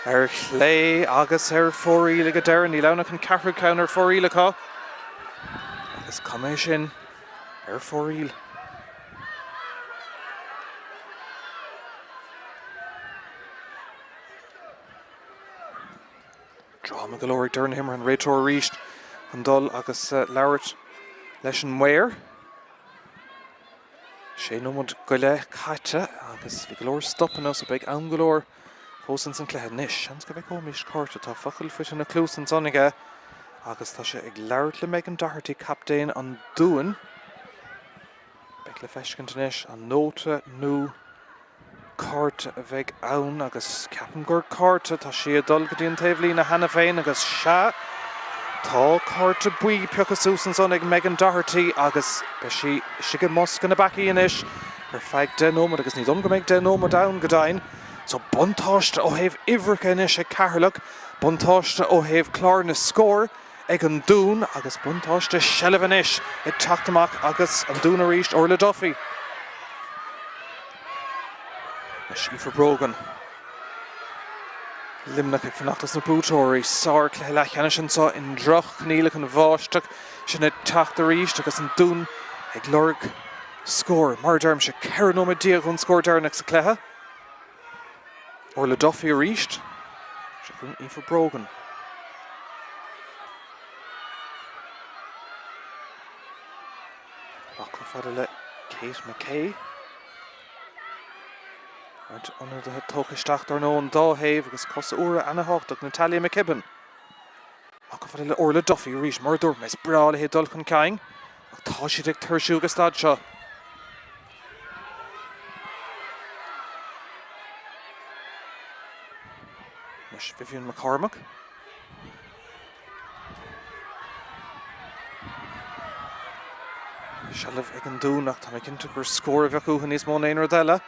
ar chlé agus ar fóraoil ag an deireadh. Níl ann ach an ceathrú ceann ar fóraoil acu. Agus cuma é sin ar fóraoil. Dráma go leor ag deireadh na himeartha, an réiteoir arís chun dul agus labhairt leis an maor. Sé nóiméad go leith caite agus bhí go leor stopanna so beidh am go leor fós ins an cluiche. Anois, seans go bhfeicfimid cárta. Tá focal faighte ina chluas ansan aige agus tá sé ag labhairt le Megan Doherty, captaen an Dúin. Beidh le feiscint anois an nóta nó cárta a bheidh ann agus ceapaim gur cárta, tá sí ag dul go dtí an taobhlíne cheana féin agus sea, tá cárta buí pioctha suas ansan ag Megan Doherty agus beidh sí istigh i mbosca na bpeacaí anois ar feadh 10 nóiméad agus ní dóigh liom go mbeidh 10 nóiméad ann go deimhin. So buntáiste ó thaobh uimhreacha anois ag Ceatharlach, buntáiste ó thaobh clár na scór ag an Dún agus buntáiste seilbhe anois ag teacht amach agus an Dún arís, Orla Duffy. Anois Aoife Brogan. Luimneach ag fanacht leis na buaiteoirí. Sár-chluiche leathcheannais anseo i ndroch-choinníollacha an bháisteach sin ag teacht arís agus an Dún ag lorg scór. Mar a deirimse, 14 nóiméad ón scór deireanach sa chluiche. Orla Duffy arís. Seo chugainn Aoife Brogan. Amach chomh fada le Kate McKay. Roinnt ionadaithe tógtha isteach dar ndóigh ón dá thaobh agus cosa úra ana-thábhachtach Natalia McKibben. Amach chomh fada le Orla Duffy arís, mar a dúirt mé, is breá léi dul chun cinn ach tá siad ag tuirsiú ag an staid seo. Anois Vivian McCormack. Seilbh ag an Dún ach tá mé cinnte gur scór a bheadh uathu níos mó ná aon rud eile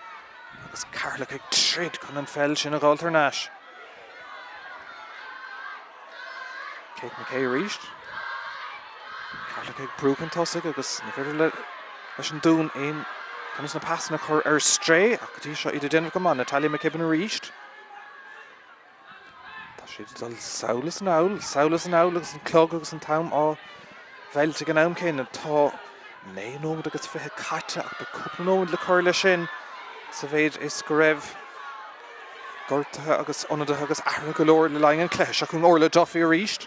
agus Ceatharlach ag troid chun an pheil sin a dh'fháilt thar n-ais. Kate McKay arís. Ceatharlach ag brú chun tosaigh agus ní féidir leis an Dún aon cheann de na pasanna a chur ar strae ach go dtí seo iad ag déanamh go maith. Natalia McKibben arís. Tá siad ag dul sall is anall, sall is anall agus an clog agus an t-am á mheilt ag an am céanna. Tá 9 nóiméad agus 20 caite ach beidh cúpla nóiméad le cur leis sin sa mhéid is go raibh gortuithe agus ionadaithe agus athruithe go leor le linn an chluiche. Seo chugainn Orla Duffy arís.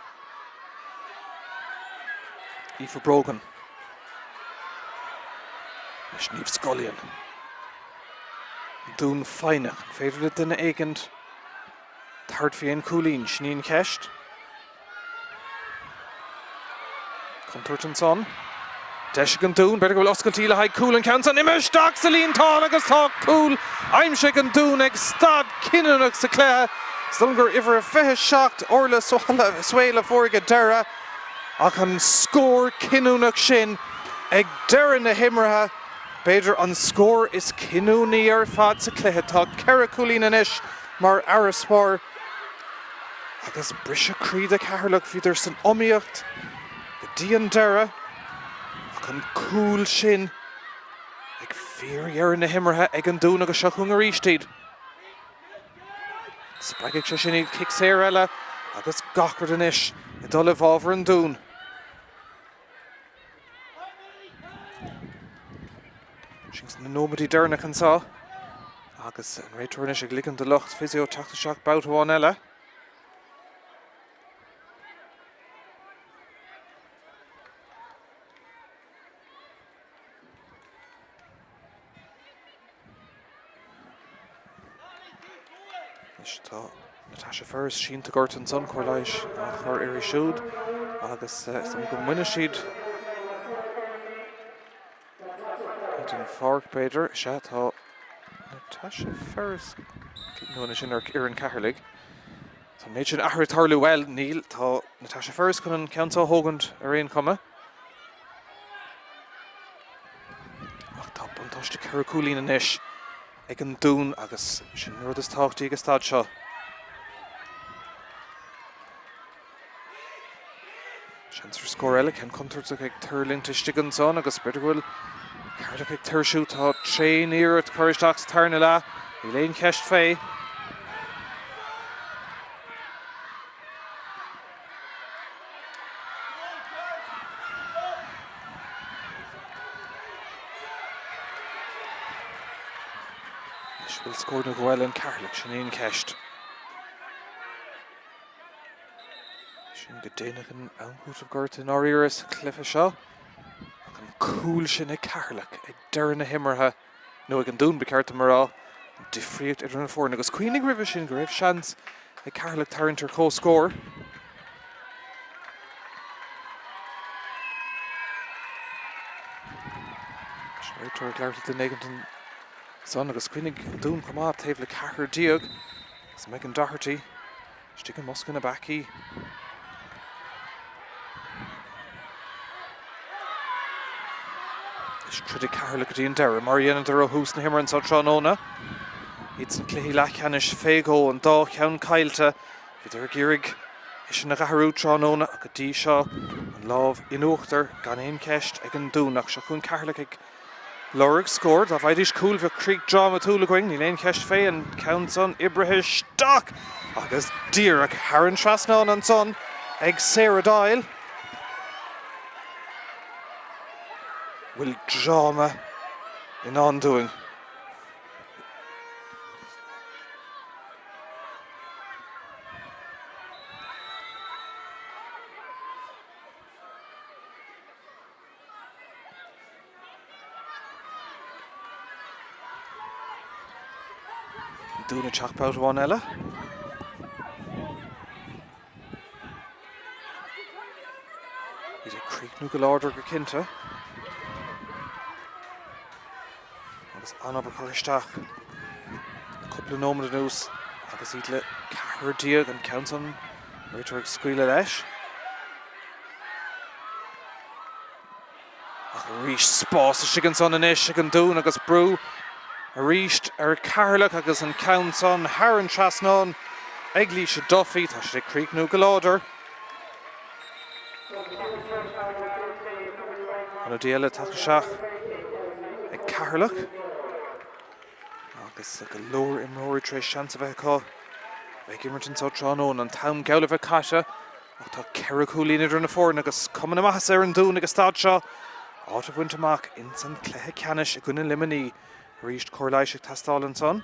Aoife Brogan. Anois Niamh Scullion. An Dún foighneach. An féidir le duine éigint tabhairt faoi aon chúilín? Sin í an cheist. Contúirt ansan. Deis ag an Dún, b'fhéidir go bhfuil oscailtí le haghaidh cúl an ceann san imithe isteach sa líontán agus tá cúl aimsithe ag an Dún ag staid cinniúnach sa chluiche. Is dóigh liom gur uimhir a 27 Orla Swail a fuair ag an deireadh ach an scór cinniúnach sin ag deireadh na himeartha, b'fhéidir an scór is cinniúnaí ar fad sa chluiche. Tá 4 chúilín anois mar fharasbarr. Agus briseadh croí do Cheatharlach, bhíodar san iomaíocht go dtí an deireadh ach an cúl sin ag fíordheireadh na himeartha ag an Dún agus seo chugainn arís iad. Spreagfaidh sé sin iad cic saor eile agus gach rud anois ag dul i bhfabhar an Dúin. Sin sna nóiméidí deireanacha anseo agus an réiteoir anois ag ligean do lucht physio teacht isteach babhta amháin eile. Anois tá Natasha Ferris sínte gortaithe ansan, cóir leighis á chur uirthi siúd agus is dóigh go mbainfidh siad den pháirc b'fhéidir. Sea, tá Natasha Ferris nó sin ar fhoireann Cheatharlaigh. Tá an méid sin athrú ag tarlú, bhuel, níl, tá Natasha Ferris chun an ceann seo a thógaint ar aon chuma. Ach tá buntáiste 4 cúilín anois ag an Dún agus sin an rud is tábhachtaí ag an staid seo. Seans ar scór eile, ceann contúirteach ag tuirlingt istigh ansan agus b'fhéidir go bhfuil Ceatharlach ag tuirsiú. Tá tréan-iarracht curtha isteach sa tarna leath, níl aon cheist fé. Anois bhfuil scór nó dhó eile ag Ceatharlach, sin í an cheist. Sin go déanach in am cúitimh gorta i ndáiríre sa chluiche seo. Ach an cúl sin ag Ceatharlach ag deireadh na himeartha, nó ag an Dún ba cheart dom a rá, an difríocht idir na foirne. Agus cuimhnigh roimhe sin go raibh seans ag Ceatharlach tarraingt ar comhscór. Réiteoir ag labhairt le duine éigin ansan agus cuimhnigh an Dún chomh maith taobh le 14 agus Megan Doherty. Istigh i mbosca na bpeacaí. Is troidfidh Ceatharlach go dtí an deireadh, mar a dheineadar ó thús na himeartha anseo tráthnóna. Iad sna cluichí leathcheannais fé dhó, an dá cheann caillte. Bhíodar ag iarraidh é sin a dh'athrú tráthnóna ach go dtí seo, an lámh in uachtar gan aon cheist ag an Dún. Ach seo chugainn Ceatharlach ag Lorg scór. Dá bhfaighidís cúl bheadh críoch drámatúil againn, níl aon cheist fé, an ceann san oibrithe isteach agus díreach thar an trasnán ansan ag Sarah Doyle. Bhfuil dráma i ndán dúinn? An Dún ag teacht babhta amháin eile. Iad ag críochnú go láidir go cinnte. Agus an-obair curtha isteach le cúpla nóiméad anuas agus iad le 14 an ceann san réiteoir ag scaoileadh leis. Ach arís spás istigh ansan anois ag an Dún agus brú arís ar Cheatharlach agus an ceann san thar an trasnán ag Laoise Duffy. Tá siad ag críochnú go láidir. Ionadaí eile ag teacht isteach ag Ceatharlach agus go leor imreoirí tar éis seans a bheith acu bheith ag imirt anseo tráthnóna. An t-am geall le bheith caite ach tá 4 chúilín idir na foirne agus cuma na maitheasa ar an Dún ag an staid seo áit a bhaint amach ins an cluiche ceannais i gcoinne Luimnigh. Arís cóir leighis ag teastáil ansan.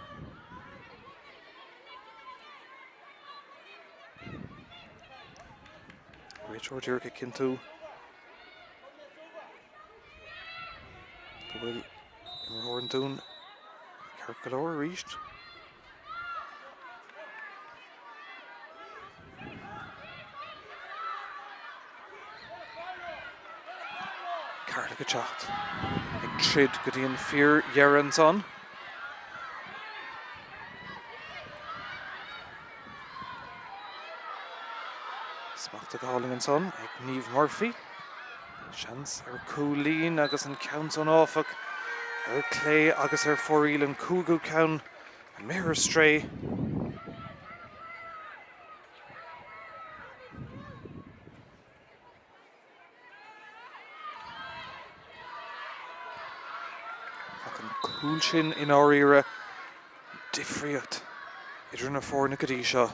Réiteoir díreach ag cinntiú go bhfuil imreoir an Dúin ceart go leor arís. Ceatharlach ag teacht ag troid go dtí an fíordheireadh ansan. Smachta go hálainn ansan ag Niamh Murphy. Seans ar chúilín agus an ceann san áfach ar clé agus ar fóraoil an cúigiú ceann imithe ar strae. Ach an cúl sin i ndáiríre, difríocht idir na foirne go dtí seo.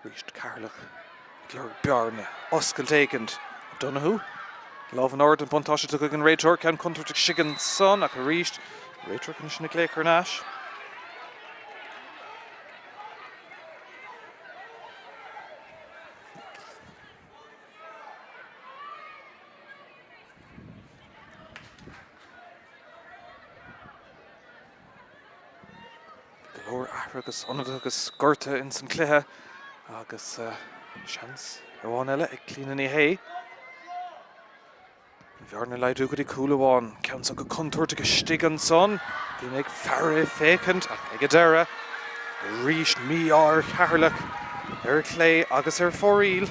Arís Ceatharlach ag lorg bearna, oscailt éicint. O'Donoghue, lámh in airde, an buntáiste tugtha ag an réiteoir, ceann contúirteach istigh ansan ach arís an réiteoir chun sin ag glaoch thar n-ais. Bhí go leor athruithe agus ionadaithe agus gortuithe ins an cluiche agus seans amháin eile ag Clíona Ní Shé. An bhearna a laghdú go dtí cúl amháin. Ceann san go contúirteach istigh ansan. Daoine ag faire ag féachaint ach ag an deireadh arís mí-ádh ar Cheatharlach ar chlé agus ar fóraoil.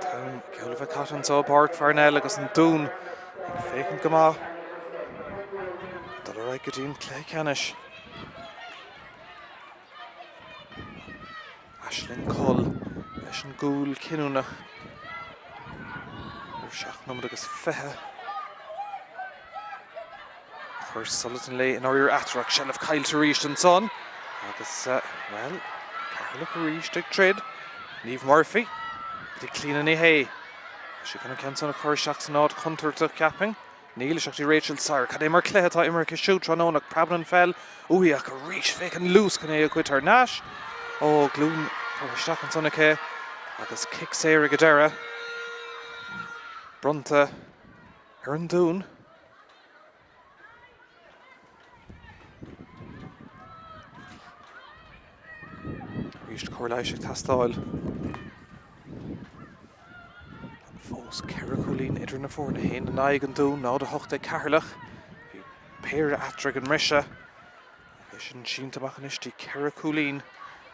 An t-am geall le bheith caite anseo i bPáirc Pharnell agus an Dún ag féachaint go maith dul ar aghaidh go dtí an cluiche ceannais. Aisling Coll leis an gcúl cinniúnach ar 7 nóiméad agus 20. Chuir solas an lae i ndáiríre eatarthu ach seilbh caillte arís ansan agus, bhuel, Ceatharlach arís ag troid. Niamh Murphy go dtí Clíona Ní Shé. Tá sí chun an ceann san a chur isteach san áit chontúirteach, cheapfainn. Níl, isteach go dtí Rachel Sire. Cad é mar chluiche atá imeartha aici siúd tráthnóna ach preabann an pheil uaithi ach arís féach an luas chun é a ghoid thar n-ais. Ó, glúin curtha isteach ansan aici agus cic saor ag an deireadh. Bronnta ar an Dún. Arís cóir leighis ag teastáil. Fós 4 chúilín idir na foirne, 1 in aghaidh an Dúin, 0-8 ag Ceatharlach. Bhí péire eatarthu ag an mbriseadh. É sin sínte amach anois dtí 4 chúilín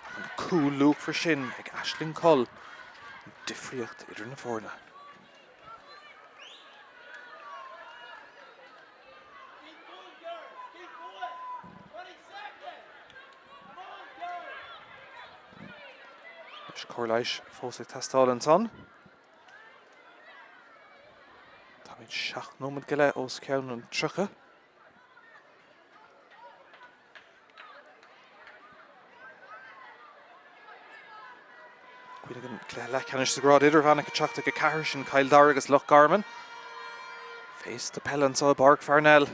ach an cúl luachmhar sin ag Aisling Coll. An difríocht idir na foirne. Anois cóir leighis fós ag teastáil ansan. Táimid 7 nóiméad go leith os cionn an 30. Cuimhnigh an cluiche leathcheannais sa ghrád idirmheánach ag teacht ag 4, sin Cill Dara agus Loch Garman. Féasta peile anseo i bPáirc Pharnell.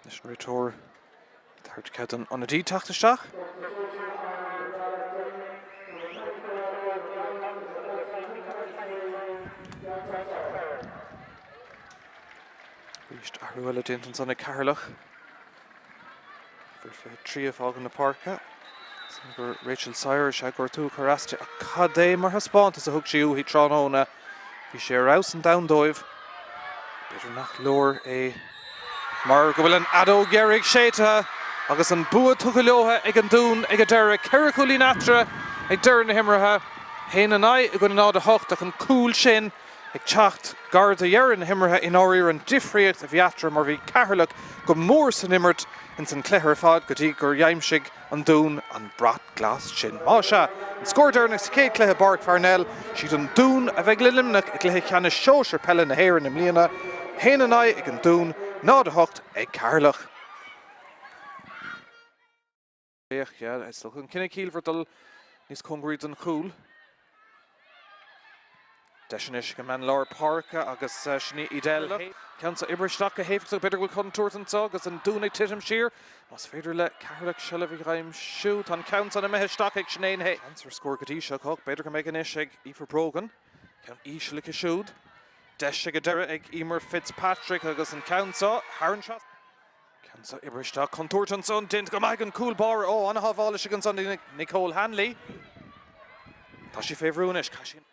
Anois an réiteoir ag tabhairt cead don ionadaí teacht isteach. Arís athrú eile déanta ansan ag Ceatharlach. Uimhir 23 ag fágáil na páirce. Sin gur Rachel Sire is ea gortú a chuir as di ach cad é mar thaispeántas a thug sí uaithi tráthnóna. Bhí sé ar fheabhas an domhan dóibh. B'fhéidir nach leor é mar go bhfuil an fheadóg dheiridh séidte agus an bua tugtha leo ag an Dún ag an deireadh. 4 chúilín eatarthu ag deireadh na himeartha. 1 in aghaidh i gcoinne 0-8 ach an cúl sin ag teacht gar do dheireadh na himeartha i ndáiríre an difríocht a bhí eatarthu mar bhí Ceatharlach go mór san imirt ins an cluiche ar fad go dtí gur d'aimsigh an Dún an brat glas sin. Más ea, an scór deireanach sa chéad chluiche i bPáirc Pharnell, siad an Dún a bheidh le Luimneach i gcluiche ceannais sóisir peile na hÉireann i mbliana, 1 in aghaidh ag an Dún, 0-8 ag Ceatharlach. Féach, yeah, is dócha an cinneadh ciallmhar dul. níos cóngaraí don chúl. Deis anois ag an mbean lár páirce agus sin í Edel. Ceann seo oibrithe isteach go héifeachtach, b'fhéidir go bhfuil contúirt anseo agus an Dún ag titim siar. Más féidir le Ceatharlach seilbh a aimsiú, tá an ceann san imithe isteach ag Sinéad Hayes. Seans ar scór go dtí seo acu, b'fhéidir go mbeidh anois ag Aoife Brogan. Ceann íseal aici siúd. Deis ag an deireadh ag Emer Fitzpatrick agus an ceann seo thar an trasnán. Ceann seo oibrithe isteach, contúirt ansan, déanta go maith ag an cúl báire. Ó, an-shábháil istigh ansan ag Nicole Hanley. Tá sí fé bhrú anois, caithfidh sí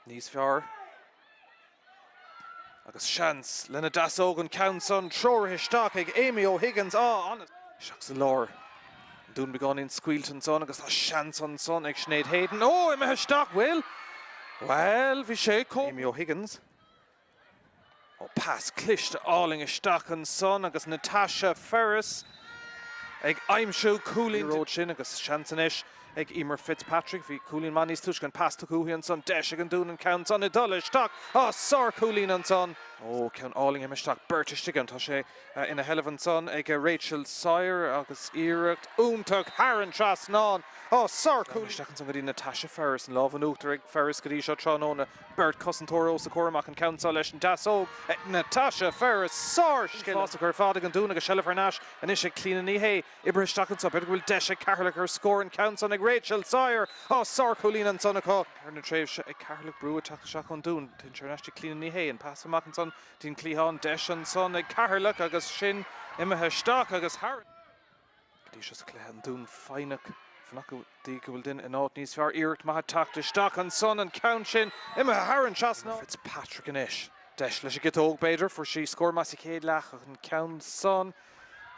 níos fearr. Agus seans lena deasóg an ceann san treoraithe isteach ag Amy O'Higgins. Á, an. Isteach sa lár. An Dún beagáinín scaoilte ansan agus tá seans ansan ag Sinéad Hayden. Ó, imithe isteach, bhfuil? Bhuel, bhí sé chomh. Amy O'Higgins. Ó, pas cliste álainn isteach ansan agus Natasha Ferris ag aimsiú cúilín liathróid sin agus seans anois ag Emer Fitzpatrick. Bhí cúilín maith níos túisce, an pas tugtha uaithi ansan, deis ag an Dún an ceann san ag dul isteach. Á, sár-chúilín ansan. Ó, ceann álainn imithe isteach, beirt istigh ann. Tá sé ina sheilbh ansan ag Rachel Sawyer agus iarracht iontach thar an trasnán. Á, sár-chúilín. Isteach ansan go dtí Natasha Ferris, an lámh in uachtar ag Ferris go dtí seo tráthnóna. Beirt cosantóir os a comhair amach an ceann seo leis an deasóg ag Natasha Ferris. Sár-scil uafásach ar fad ag an Dún agus seilbh thar n-ais anois ag Clíona Ní Shé. Oibrithe isteach anseo, b'fhéidir go bhfuil deis ag Ceatharlach ar scór an ceann san ag Rachel Sawyer. Á, sár-chúilín ansan acu. Thar na tréimhse ag Ceatharlach brú ag teacht isteach ón Dún. Téann sé thar n-ais ag Clíona Ní Shé. An pas amach ansan dtí an cliathán. Deis ansan ag Ceatharlach agus sin imithe isteach agus thar. Go dtí seo sa chluiche, an Dún foighneach fanacht go dtí go bhfuil duine in áit níos fearr. Iarracht maith ag teacht isteach ansan, an ceann sin imithe thar an trasnán. Fitzpatrick anois. Deis leis an gciotóg, b'fhéidir. Fuair sí scór maith sa chéad leath ach an ceann san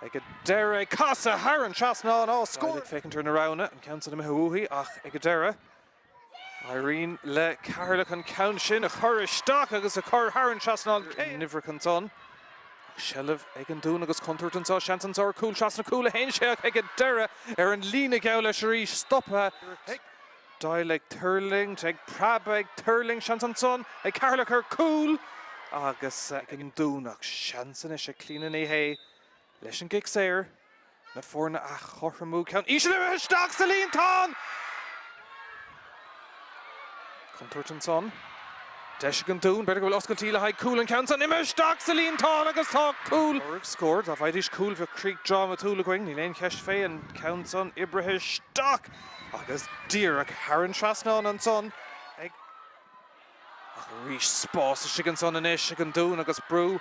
ag an deireadh ag casadh thar an trasnán. Á, scór! Ag féachaint ar na roghanna, an ceann san imithe uaithi ach ag an deireadh. Éiríonn le Ceatharlach an ceann sin a chur isteach agus a chur thar an trasnán. Cé n-uimhreacha ansan? Ach seilbh ag an Dún agus contúirt anseo, seans anseo ar chúl trasna cúl a théann sé ach ag an deireadh ar an líne geall leis arís, stoptha. Ag dul ag tuirlingt, ag preabadh, ag tuirlingt, seans ansan ag Ceatharlach ar cúl agus ag an Dún ach seans anois ag Clíona Ní Shé leis an gcic saor. Na foirne a chothromú. Ceann íseal imithe isteach sa líontán! Contúirt ansan. Deis ag an Dún. B'fhéidir go bhfuil oscailtí le haghaidh cúl. An ceann san imithe isteach sa líontán agus tá cúl. Lorg scór. Dá bhfaighidís cúl bheadh críoch drámatúil againn. Níl aon cheist fé. An ceann san oibrithe isteach agus díreach thar an trasnán ansan ag. Ach arís spás istigh ansan anois ag an Dún agus brú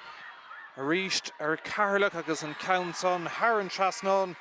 arís ar Cheatharlach agus an ceann san thar an trasnán.